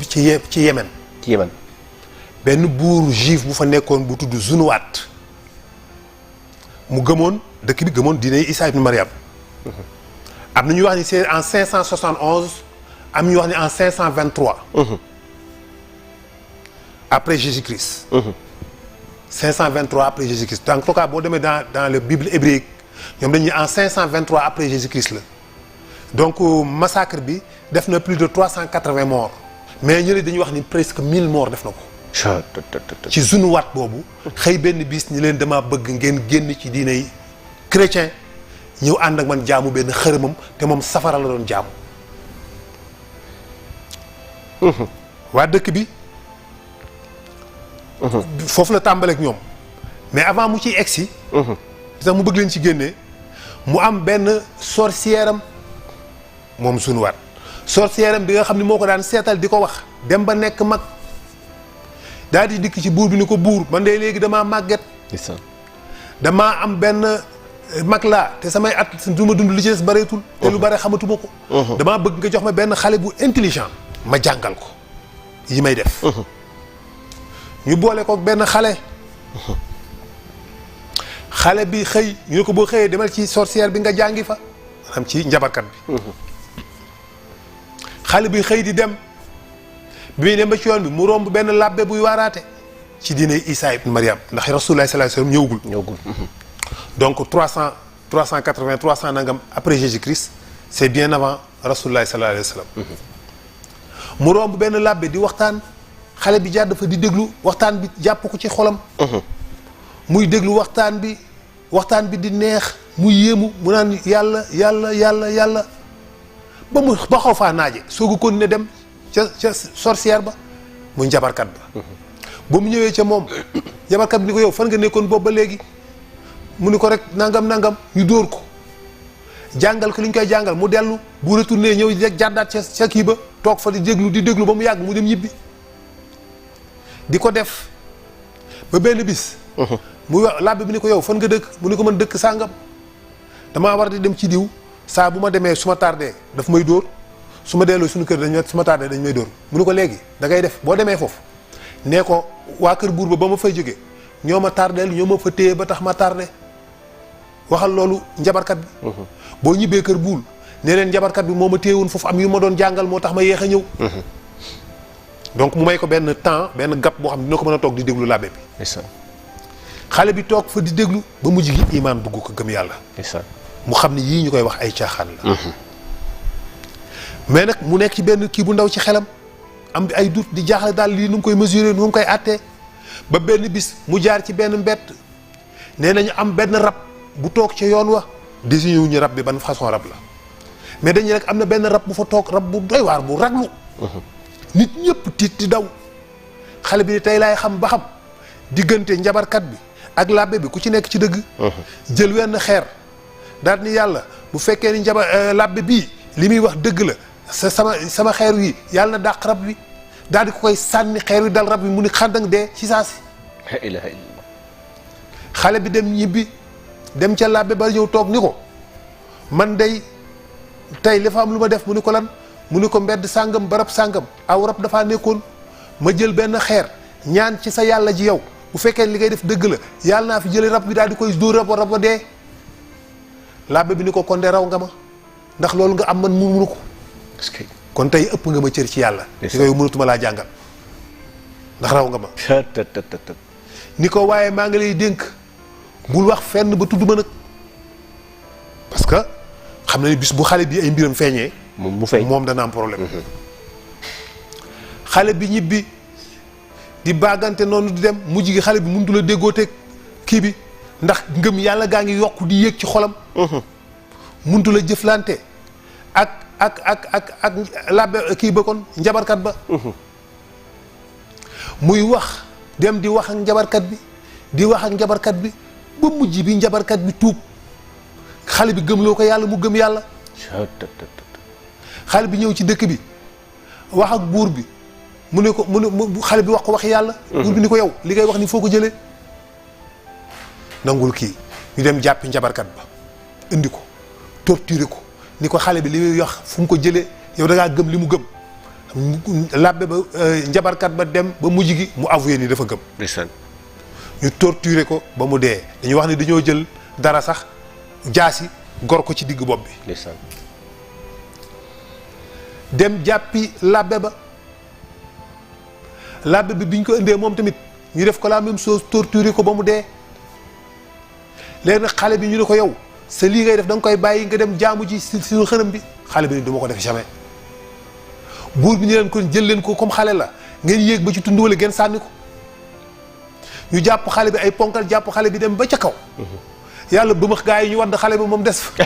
Yémen benn buur juif bu fa nekkoon bu tudd Zunuwaat mu gëmoon dëkk bi gëmoon diine Isa ibn Maryam am na ñuy wax ni c'est en 571 am ñu wax ni en 523 après Jésus-Christ 523 après Jésus-Christ en tout cas boo demee dans la Bible hébraïque ñoom dañuy en 523 après Jésus-Christ la donc massacre bi def na plus de 380 morts mais ñële dañuy wax ni presque 1000 morts def na ko ci Zunuwaat boobu xëy benn bis ñi leen dama bëgg ngeen génn ci diine yi chrétien ñëw ànd ak man jaamu benn xërëmam te moom safara la doon jaamu waa dëkk bi foofu la tàmbaleek ñoom mais avant mu ciy egsi sax mu bëgg leen ci génnee mu am benn sorcière am moom Zunuwaat sorcière am bi nga xam ne moo ko daan seetal di ko wax dem ba nekk mag daal di dikk ci buur bi ni ko buur man de léegi damaa màgget damaa am benn mag laa te samay at du ma dund li ci des bareetul te lu bare xamatuma ko damaa bëgg nga jox ma benn xale bu intelligent ma jàngal ko yi may def ñu boole ko benn xale xale bi xëy ñu ne ko boo xëyee demal ci sorcière bi nga jàngi fa maanaam ci njabarkat bi xale bi xëy di dem bi muy dem ba ci yoon bi mu romb benn labbe buy waaraate ci diine Isa ibn Mariam ndax Rasulullah sallallahu alayhi wasallam ñëwagul donc 380 nangam après Jésus-Christ c'est bien avant Rasulullah sallallahu alayhi wasallam mu romb benn labbe di waxtaan xale bi jàdd fa di déglu waxtaan bi jàpp ko ci xolam muy déglu waxtaan bi di neex mu yéemu mu naan yàlla ba xaw faa naaje soogu kon ne dem ca sorcière ba muy njabarkat ba ba mu ñëwee ca moom njabarkat bi ni ko yow fan nga nekkoon boobu ba léegi mu ni ko rek nangam ñu dóor ko jàngal ko li ñu koy jàngal mu dellu bu retourné ñëw jàddaat ca kii ba toog fa di déglu ba mu yàgg mu dem ñibbi di ko def ba benn bis muy wax labbe bi ni ko yow fan nga dëkk mu ni ko mën dëkk sàngam damaa war di dem ci diw saa bu ma demee su ma tardé daf may dóor su ma delloo suñu kër su ma tardé dañ may dóor mu ni ko léegi da ngay def boo demee foofu nee ko waa kër buur ba ma fay jógee ñoo ma tardeel ñoo ma fa téye ba tax ma tardé waxal loolu njabarkat bi boo ñibbee kër buul nee leen njabarkat bi moo ma téye woon foofu am yu ma doon jàngal moo tax ma yéex a ñëw donc mu may ko benn temps benn gap boo xam ne dina ko mën a toog di déglu labbe bi xale bi toog fa di déglu ba mujj gi imaan bugg ko gëm yàlla mu xam ne yii ñu koy wax ay caaxaan la mais nag mu nekk ci benn kii bu ndaw ci xelam am ay doute di jaaxle daal lii nu mu koy mesurer nu mu koy àttee ba benn bis mu jaar ci benn mbett nee nañu am benn rab bu toog ca yoon wa désigné wu ñu rab bi ban façon rab la mais dañu rek am na benn rab bu fa toog rab bu doy waar bu raglu nit ñëpp tiit di daw xale bi ni tey laay xam ba xam diggante njabarkat bi ak labbe bi ku ci nekk ci dëgg jël wenn xeer daal ni yàlla bu fekkee ni labbe bii li muy wax dëgg la sama xeer wi yàlla na dàq rab wi daal di ko koy sànni xeer wi dal rab wi mu ni xàndang dee ci saa si la ilaha illallah xale bi dem ñibbi dem ca labbe ba ñëw toog ni ko man day tey li fa am lu ma def mu ni ko lan mu ni ko mbedd sàngam barab sàngam aw rab dafaa nekkoon ma jël benn xeer ñaan ci sa yàlla ji yow bu fekkee li ngay def dëgg la yàlla naa fi jële rab bi daal di koy dóor rab wa dee labbe bi ni ko kon de raw nga ma ndax loolu nga am man munu ko kon tey ëpp nga ma cër ci yàlla ni ko yow mënatuma laa jàngal ndax raw nga ma ni ko waaye maa ngi lay dénk bul wax fenn ba tudd ma nag parce que xam na ni bis bu xale bi ay mbiram feeñee moom dana am problème xale bi ñibbi di baagante noonu di dem mujj gi xale bi mënut la déggoo teg kii bi ndax ngëm yàlla gaa ngi yokk di yéeg ci xolam mënut la jëflante ak labbe kii ba kon njabarkat ba muy wax dem di wax ak njabarkat bi ba mujj bi njabarkat bi tuub xale bi gëmloo ko yàlla mu gëm yàlla xale bi ñëw ci dëkk bi wax ak buur bi mu ne ko xale bi wax ko wax yàlla buur bi ni ko yow li ngay wax ni foo ko jëlee nangul kii ñu dem jàppi njabarkat ba indi ko torturer ko ni ko xale bi li muy wax fu mu ko jëlee yow da ngaa gëm li mu gëm labbe ba njabarkat ba dem ba mujj gi mu avoué ni dafa gëm ñu torturer ko ba mu dee dañuy wax ni dañoo jël dara sax jaasi gor ko ci digg bopp bi dem jàppi labbe ba labbe bi biñ ko indee moom tamit ñu def ko la même chose torturer ko ba mu dee léegi nag xale bi ñu ne ko yow sa lii ngay def da nga koy bàyyi nga dem jaamu ji si suñu xërëm bi xale bi ni duma ko def jamais buur bi ni leen kon jël leen ko comme xale la ngeen yéeg ba ci tund wala ngeen sànni ko ñu jàpp xale bi ay ponkal jàpp xale bi dem ba ca kaw yàlla bëmax gaa yi ñu wadd xale bi moom des fa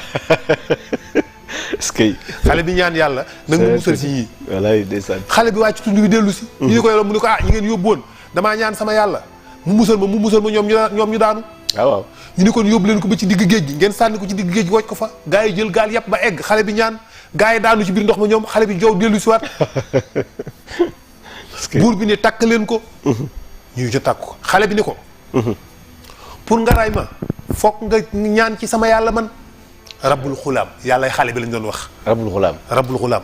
est-ce que xale bi ñaan yàlla nag mu musal si ñii wallaay ndeysaan xale bi wàcc tund bi dellu si ñu ni ko yoroon mu ni ko ñi ngeen yóbbu woon damaa ñaan sama yàlla mu musal ma ñoom ñu daanu waaw ñu ni kon yóbbu leen ko ba ci digg géej gi ngeen sànni ko ci digg géej gi wàcc ko fa gaa yi jël gaal yàpp ba egg xale bi ñaan gars yi daanu ci biir ndox ma ñoom xale bi joow dellu si waat buur bi ne takk leen ko ñu jo takk ko xale bi ni ko pour nga ray ma foog nga ñaan ci sama yàlla man rabbul xulaam yàlla xale bi lañ doon wax rabbul xulaam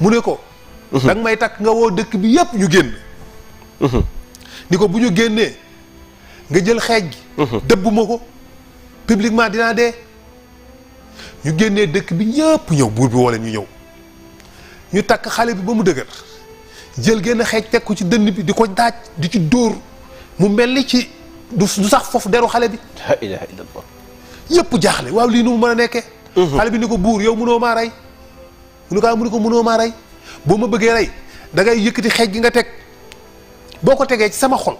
mu ne ko danga may takk nga woo dëkk bi yépp ñu génn ni ko bu ñu génnee nga jël xeej gi dëbb ma ko publiquement dinaa dee ñu génnee dëkk bi ñëpp ñëw buur bi woo leen ñu ñëw ñu takk xale bi ba mu dëgër jël génn xeej teg ko ci dënn bi di ko daaj di ci dóor mu mel ni ci du sax foofu deru xale bi la ilaha illallah yëpp jaaxle waaw lii nu mu mën a nekkee xale bi ni ko buur yow mënoo maa rey mu ni ko mënoo maa rey boo ma bëggee rey da ngay yëkkati xeej gi nga teg boo ko tegee ci sama xol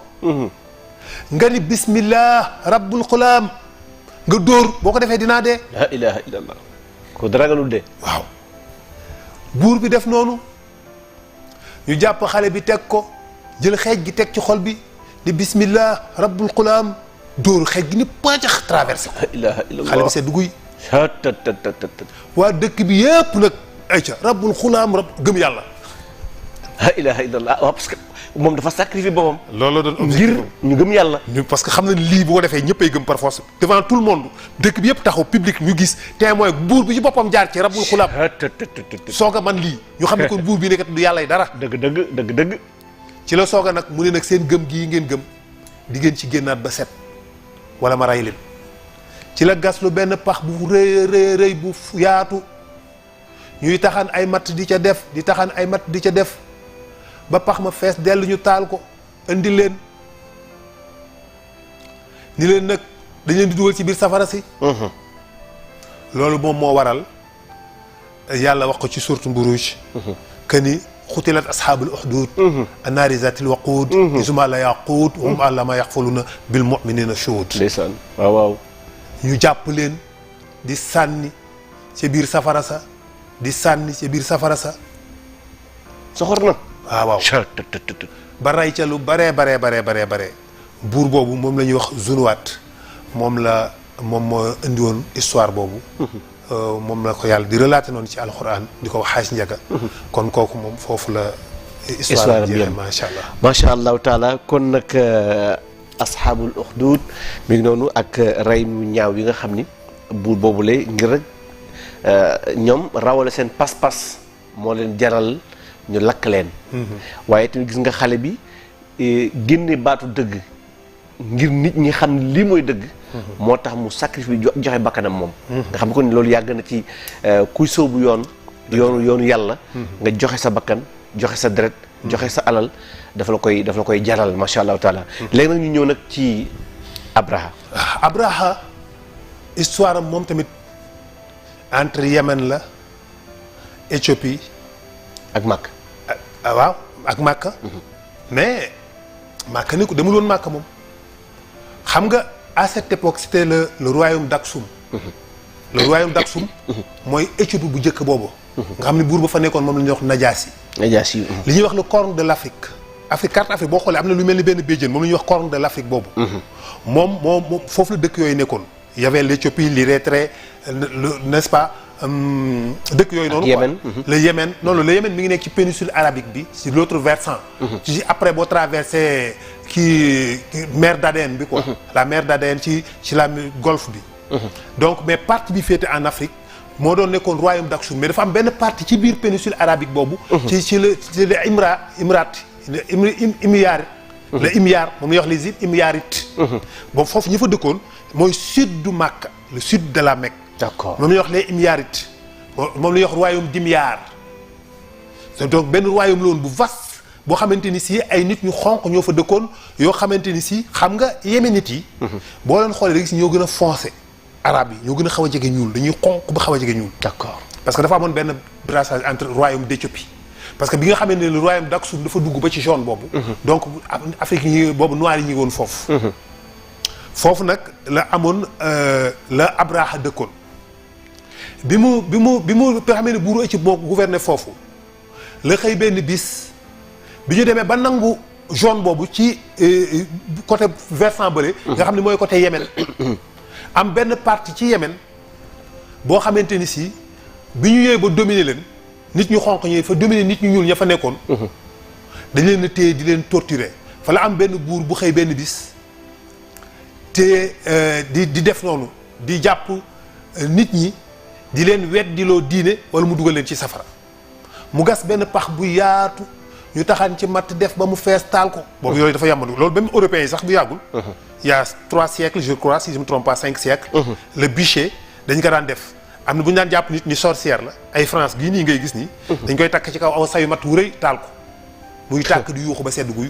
nga ni bismillah rabbul xulaam nga dóor boo ko defee dinaa dee la ilaha illallah ko daragalul dee waaw buur bi def noonu ñu jàpp xale bi teg ko jël xeej gi teg ci xol bi di bismillah rabbul xulaam dóor xeej gi ni pàccax traversé ko la ilaha illallah xale bi seet dugguy tat waa dëkk bi yépp nag ayca rabbul xulaam gëm yàlla la ilaha illallah waaw parce que moom dafa sacrifier boppam loolu la doon ngir ñu gëm yàlla parce que xam na lii bu ko defee ñëppay gëm par force devant tout le monde dëkk bi yëpp taxaw public ñu gis témoin buur bi ci boppam jaar ci rabbul xulaam soog a man lii ñu xam ne kon buur bi nekkat du yàlla dara dëgg ci la soog a nag mu ne nag seen gëm gii ngeen gëm di ngeen ci génnaat ba set wala ma rey leen ci la gas lu benn pax bu rëy bu yaatu ñuy taxan ay matt di ca def di taxan ay matt di ca def ba pax ma fees dellu ñu taal ko indi leen ni leen nag dañ leen di dugal ci biir safara si loolu moom moo waral yàlla wax ko ci suuratu Buruuj que ni xutilat asxaabul uxduud annaari zaatil waquud isuma la yaquud wa hum alaa maa yaxfaluuna bil mu'miniina shuhuud ndeysaan waaw ñu jàpp leen di sànni ca biir safara sa di sànni ca biir safara sa soxor na waaw ba rey ca lu baree buur boobu moom la ñuy wax Zunuwaat moom moo indi woon histoire boobu moom la ko yàlla di relaté noonu ci alxuraan di ko wax xaaj njaga kon kooku moom foofu la histoire bi macha allah macha allahu taala kon nag asxaabul uxduud mi ngi noonu ak rey mu ñaaw yi nga xam ni buur boobu lay ngir rek ñoom rawale seen pas-pas moo leen jaral ñu lakk leen waaye tamit gis nga xale bi génne baatu dëgg ngir nit ñi xam ne lii mooy dëgg moo tax mu sacrifice joxe bakkanam moom nga xam ne kon loolu yàgg na ci kuy sóobu yoonu yàlla nga joxe sa bakkan joxe sa deret joxe sa alal dafa la koy jaral macha allahu taala léegi nag ñu ñëw nag ci Abraha histoire am moom tamit entre Yémen la Éthiopie ak Makka waaw ak Makka mais Makka ni ko demul woon Makka moom xam nga à cette époque c'était le royaume d'Aksum le royaume d'Aksum mooy Éthiopie bu njëkk boobu nga xam ne buur ba fa nekkoon moom la ñuy wax Najaasi li ñuy wax le corne de l'Afrique carte Afrique boo xoolee am na lu mel ni benn béjjén moom la ñuy wax corne de l'Afrique boobu moom foofu la dëkk yooyu nekkoon y avait l'Éthiopie l'Érythrée n'est-ce pas dëkk yooyu noonu Yémen le Yémen le Yémen mi ngi nekk ci péninsule arabique bi ci l'autre versant ci après boo traversé mer d'Aden bi quoi la mer d'Aden ci la golfe bi donc mais partie bi féete en Afrique moo doon nekkoon royaume d'Aksum mais dafa am benn partie ci biir péninsule arabique boobu ci le Imyar moom la ñuy wax les îles Imyarites boobu foofu ñi fa dëkkoon mooy sud du Makka le sud de la Mecque d'accord moom la ñuy wax les Imyarites moom la ñuy wax royaume d'Imyar donc benn royaume la woon bu vaste boo xamante ni si ay nit ñu xonq ñoo fa dëkkoon yoo xamante ni si xam nga yéménite yi boo leen xoolee da gis ñoo gën a foncé arabe yi ñoo gën a xaw a jege ñuul dañuy xonq ba xaw a jege ñuul d'accord parce que dafa amoon benn brassage entre royaume d'Éthiopie parce que bi nga xamante ne le royaume d'Aksum dafa dugg ba ci jaune boobu donc Afrique yi boobu noir yi ñu ngi woon foofu foofu nag la amoon la Abraha dëkkoon bi mu xamee ne buuru Éthiopie moo gouverné foofu la xëy benn bis bi ñu demee ba nangu jaune boobu ci côté versant bële nga xam ne mooy côté Yémen am benn partie ci Yémen boo xamante ni si bi ñu ñëwee ba dominer leen nit ñu xonq ñi fa dominer nit ñu ñuul ña fa nekkoon. dañ leen a téye di leen torturer fa la am benn buur bu xëy benn bis te di def noonu di jàpp nit ñi di leen weddiloo diine wala mu dugal leen ci safara mu gas benn pax bu yaatu ñu taxaan ci matt def ba mu fees taal ko. boobu yooyu dafa yàmbandu loolu même européens yi sax bu yàggul. il y a 3 siècles je crois si je me trompe pas 5 siècles. le bûcher dañ ko daan def. am na bu ñu daan jàpp nit ñi sorcière la ay France gii nii ngay gis nii. dañ koy takk ci kaw aw sayu matt wu rëy taal ko. muy tàkk di yuuxu ba sedd guy.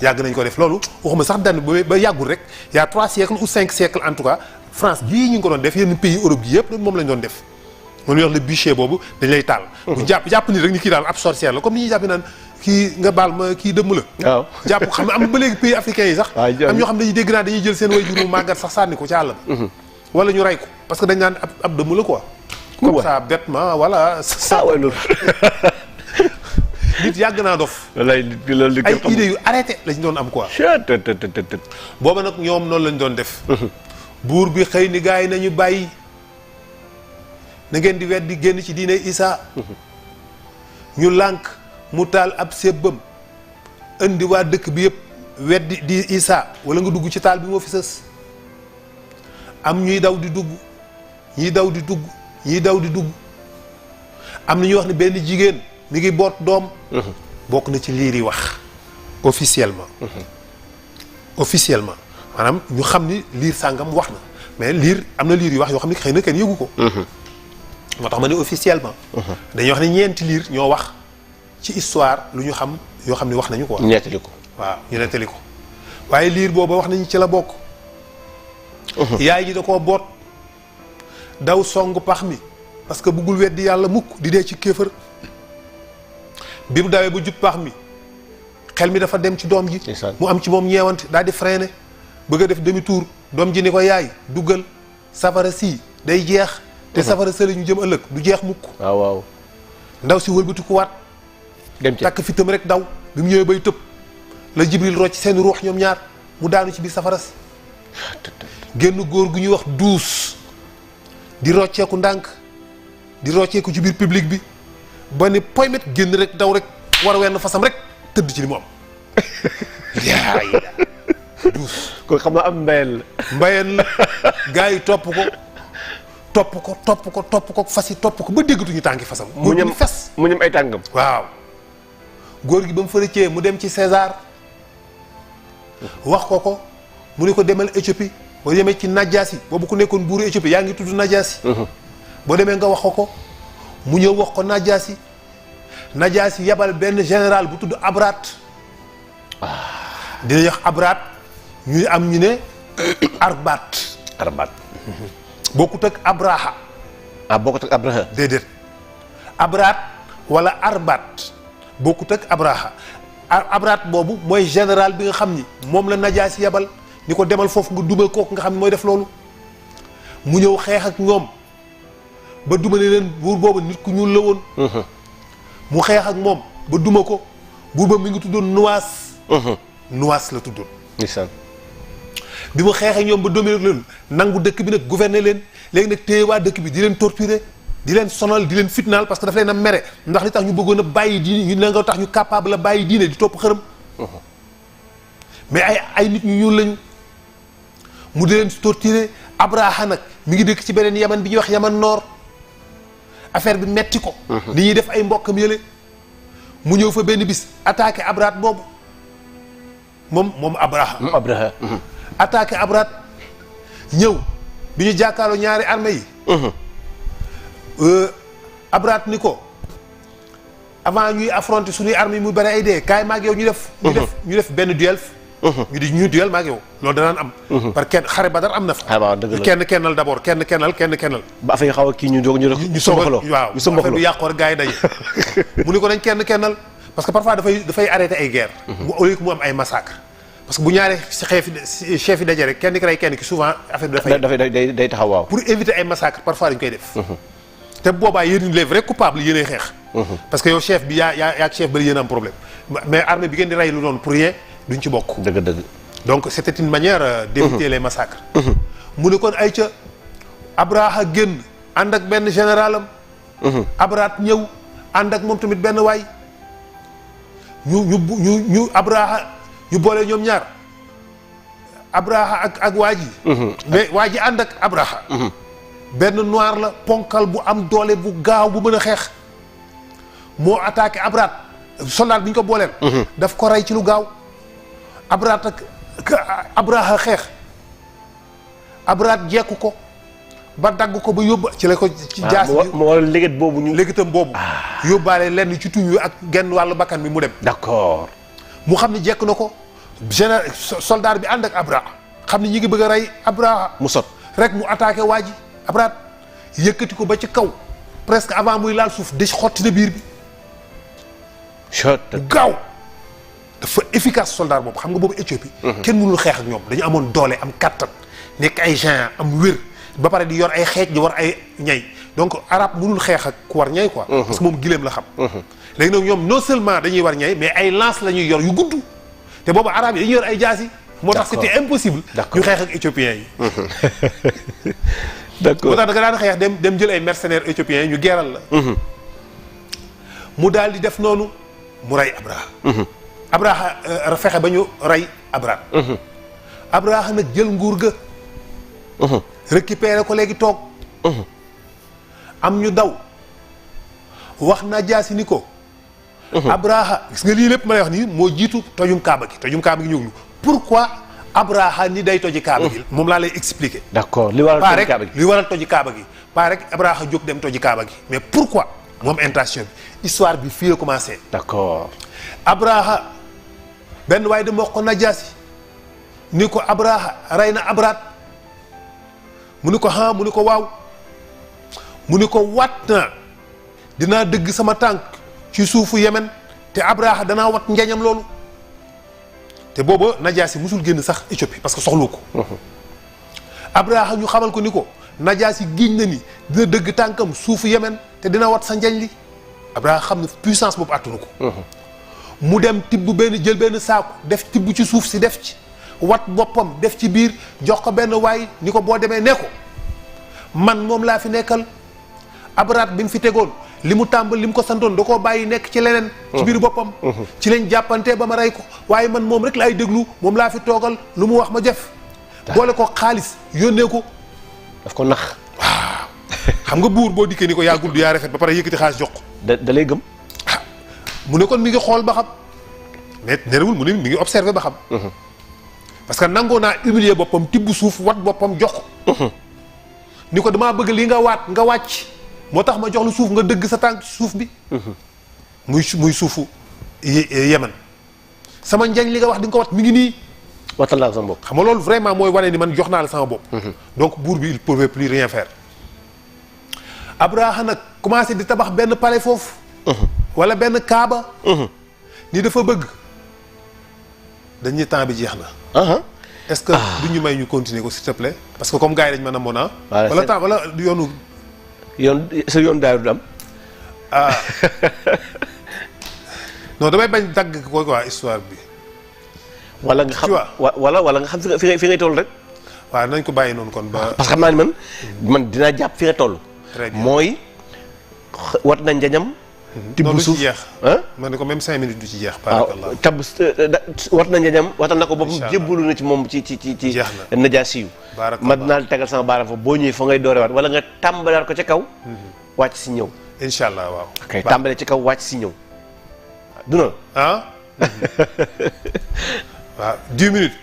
yàgg nañ ko def loolu waxuma sax daan ba yàggul rek y a 3 siècles ou 5 siècles en tout cas France gii ñu ngi ko doon def yenn pays Europe gi yëpp moom lañ doon def. moom la ñuy wax le bûcher boobu dañ lay taal. bu jàpp ni rek ni kii daal ab sorcière la comme ni ñuy jàpp naan kii nga baal ma kii dëmm la. waaw jàpp xam ne am ba léegi pays africains yi sax. am ñoo xam ne dañuy dégg naa dañuy jël seen way juru màggat sax sànni ko ci àll ba. wala ñu rey ko parce que dañ naan ab dëmm la quoi. comme ça bêtement voilà. saa waay loolu. nit yàgg naa dof. walaay loolu ay idées yu arrêté lañ doon am quoi. booba nag ñoom noonu lañ doon def. buur bi xëy ni gars yi nañu bàyyi na ngeen di weddi génn ci diine Isa. ñu lànk mu taal ab sébbam indi waa dëkk bi yëpp weddi di Isa wala nga dugg ci taal bi moo fi sës. am ñuy daw di dugg ñuy daw di dugg ñuy daw di dugg am na ñuy wax ne benn jigéen mi ngi boot doom. bokk na ci liir yi wax officiellement. officiellement maanaam ñu xam ni liir sàngam wax na mais liir am na liir yu wax yoo xam ne xëy na kenn yëgu ko. moo tax ma ne officiellement. dañuy wax ne ñeenti liir ñoo wax ci histoire lu ñu xam yoo xam ne wax nañu ko. nettali ko waaw ñu nettali ko waaye liir booba wax nañu ci la bokk. yaay ji da koo boot daw song pax mi parce que bëggul weddi yàlla mukk di dee ci kéefër bi mu dawee ba jub pax mi xel mi dafa dem ci doom ji mu am ci moom ñeewante daal di freiné bëgg a def demi tour doom ji ni ko yaay duggal safara si day jeex te safara sële ñu jëm ëllëg du jeex mukk. waaw waaw ndaw si wëlbati ko waat dem ci takk fitam rek daw bi mu ñëwee bay tëb la Jibril rocc seen ruux ñoom ñaar mu daanu ci biir safara si génn góor gu ñuy wax duus di rocceeku ndànk di rocceeku ci biir public bi ba ni poymet génn rek daw rek war a wenn fasam rek tëdd ci li mu am. yaay duus kon xam naa am mbayeen la gars yi topp ko fas yi topp ko ba déggatuñu tànki fasam. mu ñam fes mu ñam ay tàngam. waaw góor gi ba mu fa rëccee mu dem ci César wax ko mu ne ko demal Éthiopie boo demee ci Najaasi boobu ku nekkoon buuru Éthiopie yaa ngi tudd Najaasi. boo demee nga wax ko mu ñëw wax ko Najaasi yabal benn général bu tudd Abraat. dina wax Abraat ñu am ñu ne Arbaat. bokkut ak Abraha. bokkut ak Abraha. déedéet Abraat wala Arbaat bokkut ak Abraha. Abraat boobu mooy général bi nga xam ni moom la Najaasi yabal ni ko demal foofu nga duma kooku nga xam ne mooy def loolu mu ñëw xeex ak ñoom ba duma ne leen buur boobu nit ku ñuul la woon. mu xeex ak moom ba duma ko buur ba mi ngi tuddoon Nuwaas. Nuwaas la tuddoon. bi mu xeex ak ñoom ba dominer leen nangu dëkk bi nag gouverner leen léegi nag téye waa dëkk bi di leen torturer di leen sonal di leen fitnaal parce que daf leen a mere ndax li tax ñu bëggoon a bàyyi diine ñu ne nga tax ñu capable a bàyyi diine di topp xërëm. mais ay nit ñu ñuul lañu mu di leen torturer. Abraha nag mi ngi dëkk ci beneen yaman bi ñuy wax yaman noor affaire bi metti ko. ni ñuy def ay mbokkam yële mu ñëw fa benn bis attaqué Abraat boobu moom Abraha. attaqué Abraat ñëw bi ñu jàkkaarloo ñaari armée yi. Abraat ni ko avant ñuy affronter suñuy armée yi muy bari ay dee kaay maag yow ñu def benn duel. ñu duel maag yow loolu danaan am. par kenn xare Badar am na fa. waaw dëgg la kennal d'abord kenn kennal. ba affaire yi xaw a kii ñu sombaxloo waaw affaire bi yàqoo rek gars yi daje. mu ni ko dañ kenn kennal parce que parfois dafay arrêter ay guerre. mu au lieu que mu am ay massacre parce que bu ñaaree si chef yi daje rek kenn ki rey kenn ki souvent affaire bi day taxaw waaw. pour éviter ay massacre parfois dañ koy def. te boobaa yéen les vrais coupables yéenay xeex. parce que yow chef bi yaa ak chef bari yéen am problème mais armée bi ngeen di rey lu doon pour rien duñ ci bokk. dëgg. donc c'était une manière d'éviter les massacres. mu ne kon ay ca Abraha génn ànd ak benn généralam Abrahat ñëw ànd ak moom tamit benn waay ñu Abraha ñu boole ñoom ñaar Abraha ak waa ji mais waa ji ànd ak Abraha benn noir la ponkal bu am doole bu gaaw bu mën a xeex moo attaqué Abrahat soldat bi ñu ko booleel daf ko rey ci lu gaaw Abrahat ak Abraha xeex Abrahat jekku ko ba dagg ko ba yóbbu ci la ko ci jaas bi moo léget boobu ñu légitam boobu yóbbaale lenn ci tuñ wi ak genn wàllu bakkan bi mu dem d'accord mu xam ne jekk na ko général soldat bi ànd ak Abraha xam ne ñi ngi bëgg a rey Abraha mu sot rek mu attaqué waa ji Abraha yëkkati ko ba ci kaw presque avant muy laal suuf de xotti na biir bi gaaw dafa efficace soldat boobu xam nga boobu Éthiopie kenn mënul xeex ak ñoom dañu amoon doole am kattan nekk ay géant am wér ba pare di yor ay xeej di war ay ñay donc arabe mënul xeex ak ku war ñay quoi parce que moom gileem la xam léegi nag ñoom non seulement dañuy war ñay mais ay lance la ñuy yor yu gudd te boobu arabe yi dañuy yor ay jaasi moo tax c'était impossible ñu xeex ak éthiopiens yi d'accord moo tax da nga daan xeex dem jël ay mercenaires éthiopiens yi ñu geeral la mu daal di def noonu mu rey Abraha Abraha fexe ba ñu rey Abraha Abraha nag jël nguur ga récupéré ko léegi toog am ñu daw wax Najaasi ni ko Abraha gis nga lii lépp ma lay wax nii moo jiitu tojum kaaba gi ñëw pourquoi Abraha ni day toji kaaba gi moom laa lay expliquer d'accord li waral toji kaaba gi li waral toji kaaba gi pas rek Abraha jóg dem toji kaaba gi mais pourquoi moom intention bi histoire bi fii la commencé d'accord Abraha benn waaye dama wax ko Najaasi ni ko Abraha rey na Abrahat mu ni ko mu ni ko waaw mu ni ko wat naa dinaa dëgg sama tànk ci suufu Yemen te Abraha danaa wat njañam loolu te booba Najaasi musul génn sax Éthiopie parce que soxlu ko Abraha ñu xamal ko ni ko Najaasi giñ na ni dina dëgg tànkam suufu Yemen te dina wat sa njañ li Abraha xam ne puissance boobu attunu ko mu dem tibb jël benn saaku def tibb ci suuf si def ci wat boppam def ci biir jox ko benn waay ni ko boo demee ne ko man moom laa fi nekkal Abrahat bi mu fi tegoon li mu tàmbal li mu ko santoon da koo bàyyi nekk ci leneen ci biir boppam ci lañ jàppante ba ma rey ko waaye man moom rek laay déglu moom laa fi toogal lu mu wax ma jëf boole ko xaalis yónnee ko daf ko nax waaw xam nga buur boo dikkee ni ko yaa gudd yaa rafet ba pare yëkkati xaalis jox ko da lay gëm mu ne kon mi ngi xool ba xam mais nerewul mu ne mi ngi observé ba xam parce que nangoo naa humilier boppam tibb suuf wat boppam jox ko ni ko damaa bëgg li nga waat nga wàcc moo tax ma jox la suuf nga dëgg sa tànk ci suuf bi muy suufu Yemen sama njañ li nga wax di nga ko wat mi ngi nii watal naa sama bopp xam nga loolu vraiment mooy wane ni man jox naa la sama bopp donc buur bi il pouvait plus rien faire Abraha nag commencé di tabax benn palais foofu wala benn kaaba ni dafa bëgg dañuy temps bi jeex na est-ce que du ñu may ñu continuer ko s'il te plaît parce que comme gars yi dañ mën a mën a wala temps wala yoonu sa yoon daaru du am non damay bañ dagg ko quoi histoire bi wala nga xam wala nga xam fi ngay toll rek waaw nañ ko bàyyi noonu kon ba parce que xam naa ni man dinaa jàpp fi nga toll mooy wat na njañam tibb suuf jeex ma ne ko même 5 minutes du ci jeex barakallah tab wat na njañam watal na ko boppam jébbalu na ci moom ci Najaasi yu ma dinaa tegal sama baaraam fa boo ñëwee fa ngay doore waat wala nga tàmbalaat ko ca kaw wàcc si ñëw incha allah waaw ok tàmbalee ci kaw wàcc si ñëw du noonu waaw 10 minutes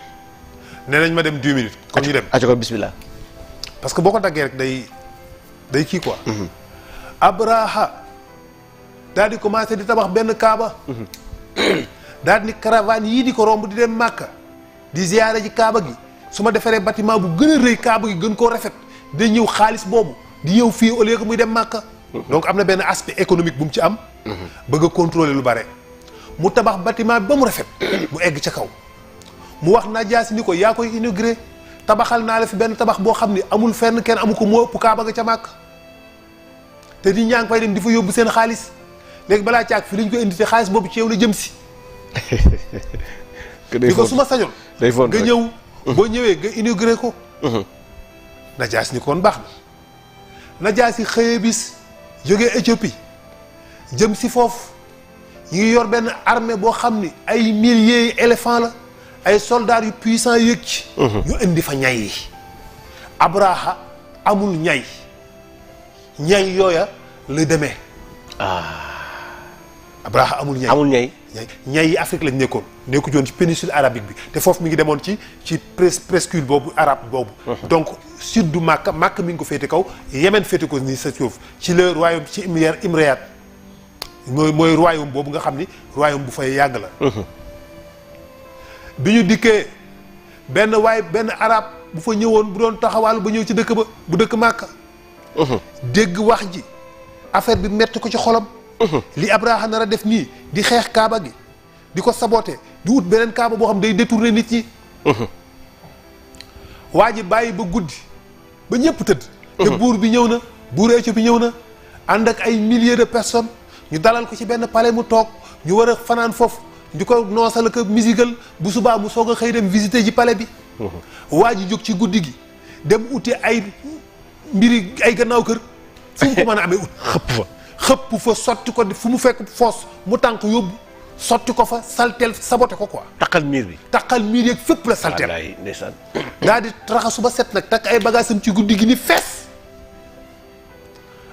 nee nañ ma dem 10 minutes kon ñu dem aco ko bismillah parce que boo ko daggee rek day kii quoi Abraha daal di commencé di tabax benn kaaba daal di caravane yii di ko romb di dem Màkka di ziyaare ji kaaba gi su ma defaree bâtiment bu gën a rëy kaaba gi gën koo rafet day ñëw xaalis boobu di ñëw fii au lieu que muy dem Màkka donc am na benn aspect économique bu mu ci am bëgg a contrôler lu bare mu tabax bâtiment bi ba mu rafet mu egg ca kaw mu wax Najaasi ni ko yaa koy inauguré tabaxal naa la fi benn tabax boo xam ni amul fenn kenn amu ko moo ëpp kaaba nga ca Màkka te nit ñaa ngi fay dem di fa yóbbu seen xaalis léegi balaa caag fi lañ ko indi te xaalis boobu ci yow la jëm si ni ko su ma sañoon nga ñëw boo ñëwee nga inauguré ko Najaasi ni ko kon baax na Najaasi xëyee bis jógee Éthiopie jëm si foofu ñu ngi yor benn armée boo xam ni ay milliers éléphants la ay soldats yu puissants yëg ci. ñu indi fa ñay yi. Abraha amul ñay yooya la demee. Abraha amul ñay. ñay yi Afrique lañ nekku joon ci péninsule arabique bi te foofu mi ngi demoon ci presqu'île boobu arabe boobu. donc sud du Makka mi ngi ko féete kaw Yémen féete ko nii sa suuf ci le royaume ci Imriyat mooy royaume boobu nga xam ni royaume bu fay yàgg la. bi ñu dikkee benn arabe bu fa ñëwoon bu doon taxawaalu ba ñëw ci dëkk ba bu dëkk Makka. dégg wax ji affaire bi metti ko ci xolam. li Abraha nar a def nii di xeex kaaba gi di ko saboter di wut beneen kaaba boo xam day détourner nit ñi. waa ji bàyyi ba guddi ba ñëpp tëdd. te buur bi ñëw na buur Éthiopie ñëw na ànd ak ay milliers de personnes ñu dalal ko ci benn palais mu toog ñu war a fanaan foofu di ko noosal ak musical bu subaa mu soog a xëy dem visiter ji palais bi. waa ji jóg ci guddi gi dem uti ay mbiri ay gannaaw kër fu mu ko mën a amee ut xëpp fa sotti ko fu mu fekk foos mu tànk yóbbu sotti ko fa salteel saboté ko quoi. taqal miir yeeg fépp la salteel. wallaay ndeysaan. daal di raxasu ba set nag takk ay bagaasam ci guddi gi ni fees.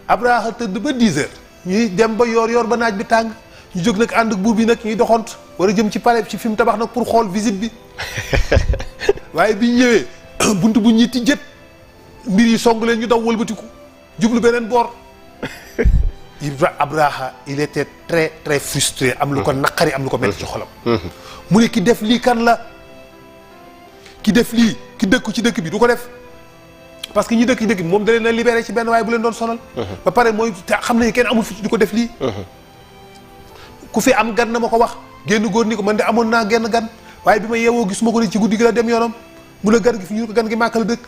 Abraha tëdd ba 10 heures ñuy dem ba yoor ba naaj bi tàng ñu jóg nag ànd ak buur bi nag ñuy doxant war a jëm ci palais ci fi mu tabax nag pour xool visite bi waaye bi ñu ñëwee buntu bu ñitti jët mbir yi song leen ñu daw wëlbatiku jublu beneen boor. Abraha il était très très frustré am lu ko naqari am lu ko metti ci xolam. mu ne ki def lii kan la ki def lii ki dëkku ci dëkk bi du ko def parce que ñi dëkk ci dëkk bi moom da leen a libéré ci benn waaye bu leen doon sonal. ba pare mooy xam nañu kenn amul fi di ko def lii. ku fi am gan na ma ko wax génn góor ni ko man de amoon naa genn gan waaye bi ma yeewoo gisuma ko ni ci guddi gi la dem yoonam mu ne gan gi fi ñu ko gan gi Màkka la dëkk.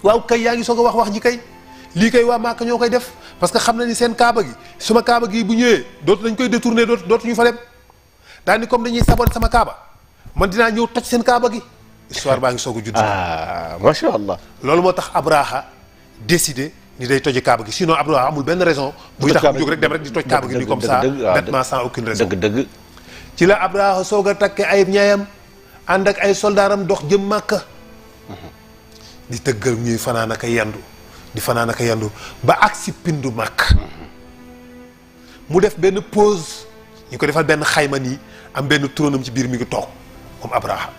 waaw kay yaa ngi soog a wax ji kay. lii kay waa Màkka ñoo koy def parce que xam na ni seen kaaba gi suma kaaba gi bu ñëwee dañ koy détourner dootuñu fa dem daal ni comme dañuy saboter sama kaaba man dinaa ñëw toj seen kaaba gi histoire baa ngi soog a judd. macha allah. loolu moo tax Abraha décidé ni day toji kaaba gi sinon Abraha amul benn raison. buy tax mu jóg rek dem rek di toj kaaba gi ni comme ça bêtement sans aucune raison. dëgg. ci la Abraha soog a takke ay ñaayam ànd ak ay soldaaram dox jëm Màkka. di tëggal ñuy fanaan ak yendu. di fanaan ak yandu ba agsi pindu Màkk mu def benn pause ñu ko defal benn xayma nii am benn tróonam ci biir mi ngi toog moom Abraha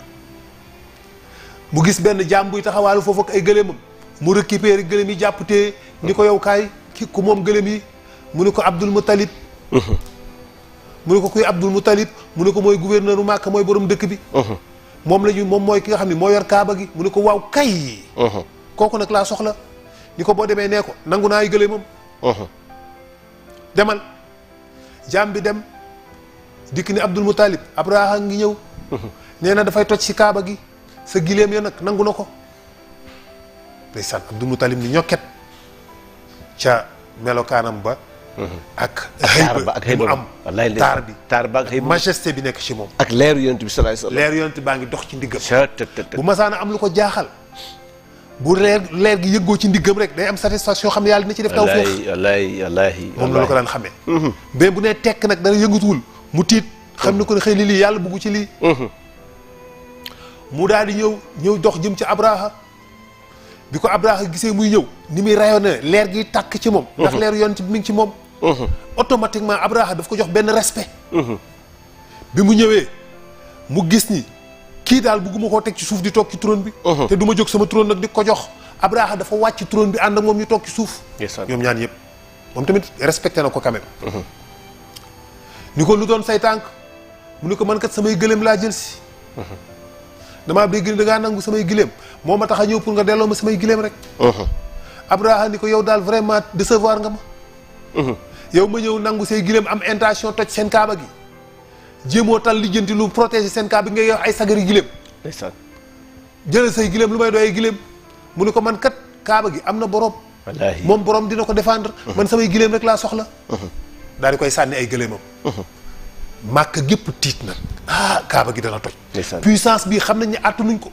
mu gis benn jaam buy taxawaalu foofu ak ay gëléemam mu récupérer gëléem yi jàpp te ni ko yow kaay ki ku moom gëléem yi mu ne ko Abdul Muttalib mu ne ko kuy Abdul Muttalib mu ne ko mooy gouverneur u Màkk mooy borom dëkk bi moom mooy ki nga xam ne moo yor kaaba gi mu ne ko waaw kay kooku nag laa soxla ni ko boo demee nee ko nangu naa ay gëléemam demal jaam bi dem dikk ni Abdul Muttalib Abraha ngi ñëw nee na dafay toj ci kaaba gi sa giléem ya nag nangu na ko ndeysaan Abdul Muttalib ni ñokket ca melokaanam ba ak xëyba mu am taar ba ak majesté bi nekk ci moom ak leeru yonent bi sallallahu alayhi wasallam leeru yonent baa ngi dox ci ndiggam bu masaana am lu ko jaaxal bu leer gi yëggoo ci ndiggam rek day am satisfaction xam ne yàlla dina ci def tawfeex wallaahi moom la ko daan xamee mais bu nee tekk nag dara yëngatuwul mu tiit xam ni ko ne xëy li lii yàlla bugg ci lii mu daal di ñëw dox jëm ci Abraha bi ko Abraha gisee muy ñëw ni muy rayonné leer gi tàkk ci moom ndax leer yonent bi mi ngi ci moom automatiquement Abraha daf ko jox benn respect bi mu ñëwee mu gis ni kii daal bugguma koo teg ci suuf di toog ci trône bi te du ma jóg sama trône nag di ko jox Abraha dafa wàcc trône bi ànd ak moom ñu toog ci suuf ñoom ñaan yëpp moom tamit respecté na ko quand même ni ko lu doon say tànk mu ni ko man kat samay gëléem laa jël si damaa dégg ni da ngaa nangu samay gëléem moo ma tax a ñëw pour nga delloo ma samay gëléem rek Abraha ni ko yow daal vraiment décevoir nga ma yow ma ñëw nangu say gëléem am intention toj seen kaaba gi jéemoo tal lijjanti lu protéger seen kaaba gi ngay yor ay sagari gëléem ndeysaan jëlal say gëléem lu may doy ay gëléem mu ni ko man kat kaaba gi am na borom wallaahi moom borom dina ko défendre man samay gëléem rek laa soxla daal di koy sànni ay gëléemam Màkka gépp tiit na kaaba gi dana toj puissance bi xam nañ ne àttanuñ ko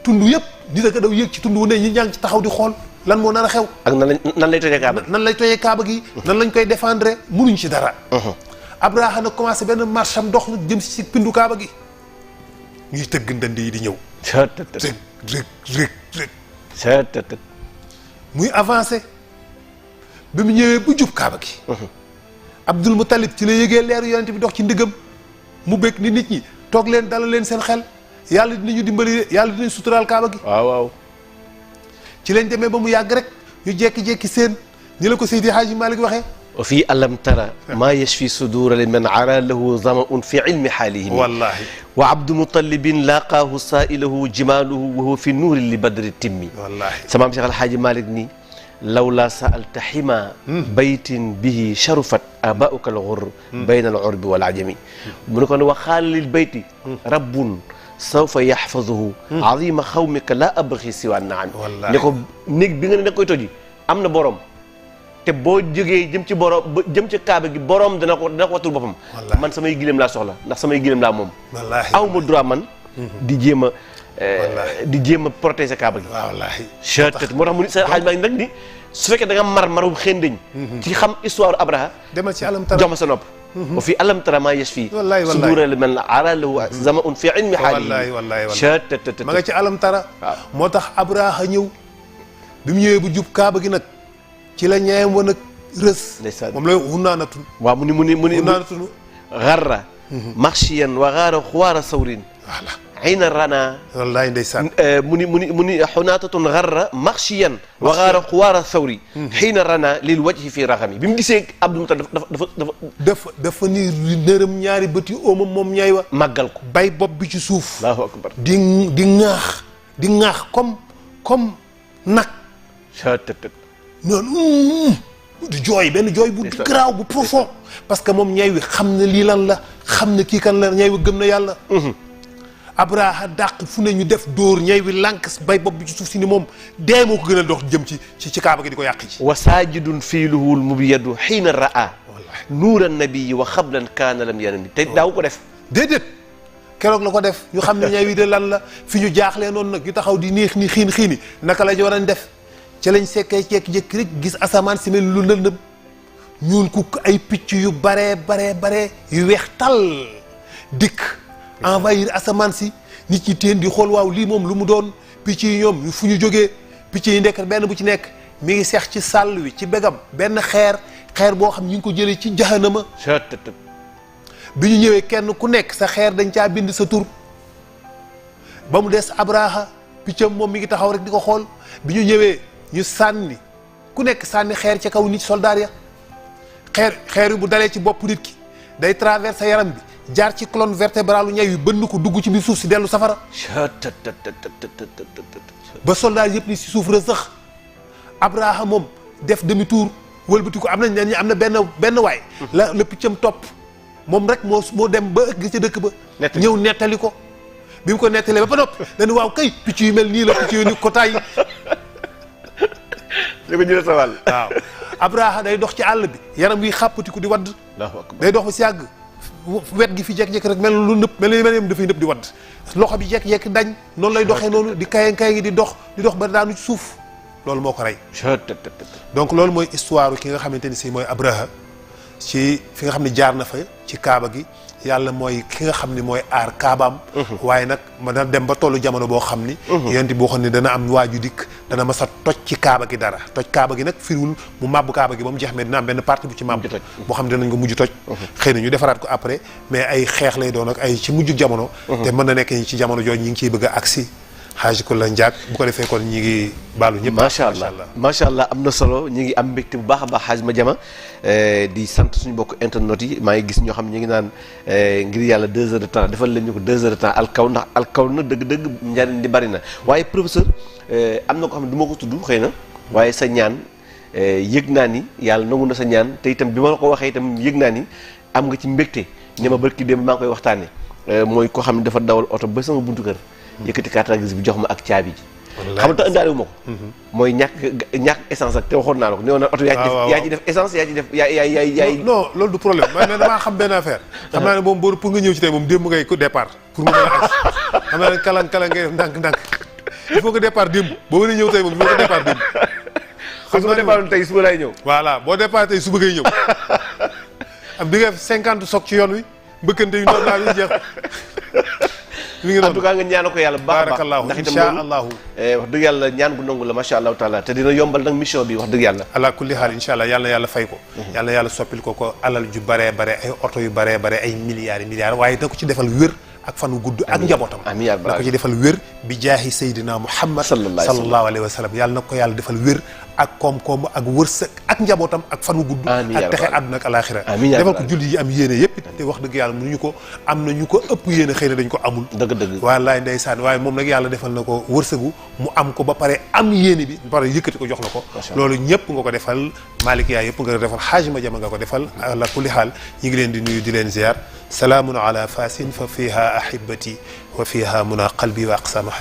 tund yëpp di da ko daw yéeg ci tund wu ne ñi ñaa ngi ci taxaw di xool lan moo nar a xew. ak nan lay tojee kaaba gi. nan lay tojee kaaba gi. nan lañ koy défendre munuñ ci dara. Abraha nag commencé benn marche am dox jëm si pindu kaaba gi ñuy tëgg ndënd yi di ñëw. rek muy avancé bi mu ñëwee bu jub kaaba gi. Abdul Muttalib ci la yëgee leeru yonent bi dox ci ndiggam mu bëgg ni nit ñi toog leen dalal leen seen xel yàlla dinañu dimbali yàlla dinañ suturaal kaaba gi. waaw. ci lañ demee ba mu yàgg rek ñu jékki-jékki seen ni la ko Seydi Hadji Malick waxee. wa fii alam tara maa yashfi sudura liman ara lahu zamaun fi ilmi xaalihi. wallaahi. wa abdu mutalibin laaqaahu saailahu jimaaluhu wa huwa fi nuuri li badri timmi. wallaahi samaam Cheikh Alhaaji Malick nii lawla saalta xima baytin bihi sharufat abauka alxur bayna alurbi wal ajami. mu ne ko ne wa xaala lil bayti rabbun sawfa yaxfazuhu azima xawmika laa abxi siwa naami. ne ko néeg bi nga ne da koy toji am na borom te boo jógee jëm ci borom jëm ci kaaba gi borom dana ko watul boppam. man samay gileem laa soxla ndax samay gileem laa moom. aw ma droit man. di jéem a protéger kaaba gi. wallaahi. moo tax mu ni sa xaaj maa ngi nag ni su fekkee da nga marum xëndeñ. ci xam histoire Abraha. demal ci alam tara jox ma sa nopp. wa fi alam tara maa yashfi. wallaahi suduura liman ara lahu zamaun fi ilmi xaalihi. ma nga ci alam tara. waaw moo tax Abraha ñëw bi mu ñëwee bu jub kaaba gi nag ci la ñeem woon ak rës. ndeysaan moom la hunaanatun. waaw mu ni hunaanatun. garra maxshiyan wa gaara xuwaara sawrin. voilà. ayna rana. wallaahi ndeysaan. mu ni xunaatatun garra maxshiyan wa gaara xuwaara sawri. xiina rana lil wajhi fi raxami bi mu gisee Abdul Mutalib dafa ni nërëm ñaari bët yu oomam moom ñaay wa. màggal ko bay bopp bi ci suuf. Allahu akbar. di ŋaax comme nag. noonu di jooy benn jooy bu garaaw bu profond parce que moom ñay wi xam na lii lan la xam na kii kan la ñay wi gëm na yàlla. Abraha dàq fu ne ñu def dóor ñay wi lànk bay bopp bi ci suuf si ni moom dee moo ko gën a dox jëm ci kaaba gi di ko yàq ci. wa saajidun fiiluhul mubyadu xiina raa nuura nabii wa xablan kaana lam yanami te daaw ko def déedéet keroog la ko def ñu xam ne ñay wi de lan la fi ñu jaaxlee noonu nag ñu taxaw di neex ni xiini naka la ñu war a def. ci lañ sekkee jékki-jékki rek gis asamaan si mel lu lëndëm ñuul kukk ay picc yu bare yu weex tal dikk envahir asamaan si nit ñi teen di xool waaw lii moom lu mu doon picc yi ñoom fu ñu jógee picc yi nekk benn bu ci nekk mi ngi seex ci sàll wi ci begam benn xeer boo xam ñu ngi ko jëlee ci jahanama bi ñu ñëwee kenn ku nekk sa xeer dañ caa bind sa tur ba mu des Abraha piccam moom mi ngi taxaw rek di ko xool bi ñu ñëwee ñu sànni ku nekk sànni xeer ca kaw nit soldaar ya xeer yi bu dalee ci bopp nit ki day traversé yaram bi jaar ci colonne vertébrale ñay wi bënn ko dugg ci biir suuf si dellu safara ba soldaar yëpp ni si suuf rek sax Abraha moom def demi tour wëlbati ko am na benn waay la piccam topp moom rek moo dem ba ëgg ca dëkk ba ñëw nettali ko bi mu ko nettalee ba noppi dañu waaw kay picc yu mel nii la picc yu ni ko tay li ko jëlee sa wàll. waaw Abraha day dox ci àll bi yaram wi xàppatiku di wadd. day dox ba si yàgg wet gi fi jékki-jékki rek mel lu nëpp mel ni dafay nëpp di wadd loxo bi jékki-jékki dañ noonu lay doxee noonu di kaye ngi di dox ba daanu ci suuf loolu moo ko rey. donc loolu mooy histoire ki nga xamante ni si mooy Abraha ci fi nga xam ne jaar na fa ci kaaba gi yàlla mooy ki nga xam ne mooy aar kaabaam. waaye nag ma dana dem ba tollu jamono boo xam ni. yonent boo xam ne dana am waaju dikk dana mas a toj ci kaaba gi dara toj kaaba gi nag firiwul mu màbb kaaba gi ba mu jeex mais dina am benn partie bu ci màbb. boo xam ne danañ ko mujj toj. xëy na ñu defaraat ko après mais ay xeex lay doon ak ay ci mujj jamono. te mën na nekk ñi ci jamono jooju ñi ngi ciy bëgg a agsi xaaj ko la njaag bu ko defee kon ñi ngi baalu ñëpp. macha allah am na solo ñi ngi am mbégte bu baax a baax xaaj ma jama di sant suñu bokk internet yi maa ngi gis ñoo xam ñi ngi naan ngir yàlla 2 heures de temps defal leen ñu ko 2 heures de temps alkaw ndax alkaw na dëgg-dëgg njariñ di bari na waaye professeur am na ko xam ne du ma ko tudd xëy na waaye sa ñaan yëg naa ni yàlla nangu na sa ñaan te itam bi ma la ko waxee itam yëg naa ni am nga ci mbégte ne ma barki démb maa ngi koy waxtaane mooy koo xam ne dafa dawal oto ba sama buntu kër yëkkati carte grise bi jox ma ak caabi ji xam nga tax indaale wu ma ko mooy ñàkk essence ak te waxoon naa la ko ne woon na oto yaa ci def essence yaa ci def yaay non loolu du problème mais damaa xam benn affaire xam naa ne moom boo pour nga ñëw ci tey moom démb ngay ko départ pour nga mën a agsi xam naa ne kalang ngay def ndànk il faut que départ démb boo mën a ñëw tey moom il faut que départ démb kon su ma départoon tey suba lay ñëw. voilà boo départ tey suba ngay ñëw am di nga 50 soog ci yoon wi mbëkkante yu noonu laa jeex. mi ngi en tout cas nga ñaan ko yàlla bu baax a baax barakallahu ndax itam insha loolu allahu wax dëgg yàlla ñaan gu nangu la macha allahu taala te dina yombal nag mission bi wax dëgg yàlla. ala kulli xaal insha allah yàlla na yàlla fay ko. yàlla na yàlla soppil ko alal ju baree bare ay oto yu baree bare ay milliards yi milliards waaye da ko ci defal wér ak fan wu gudd ak njabootam. amiin yaa da ko ci defal wér bi jaahi Seydina Muhammad sallallahu alayhi wa sallam yàlla na ko yàlla defal wér ak koom-koom ak wërsëg ak njabootam ak fan wu gudd. ak texe àdduna ak alaaxira defal ko julli yi am yéene yëpp te wax dëgg yàlla mënuñu ko am na ñu ko ëpp yéene xëy na dañ ko amul. dëgg-dëgg wallaay ndeysaan waaye moom nag yàlla defal na ko wërsëgu mu am ko ba pare am yéene bi ba pare yëkkati ko jox la ko. loolu ñëpp nga ko defal Malick yaa yëpp nga ko defal Xaaj Ma Jama nga ko defal ala kulli xaal ñi ngi leen di nuyu di leen ziar salaamun ala fasin fa fiha ahibati wa fiha muna qalbi wa aqsanu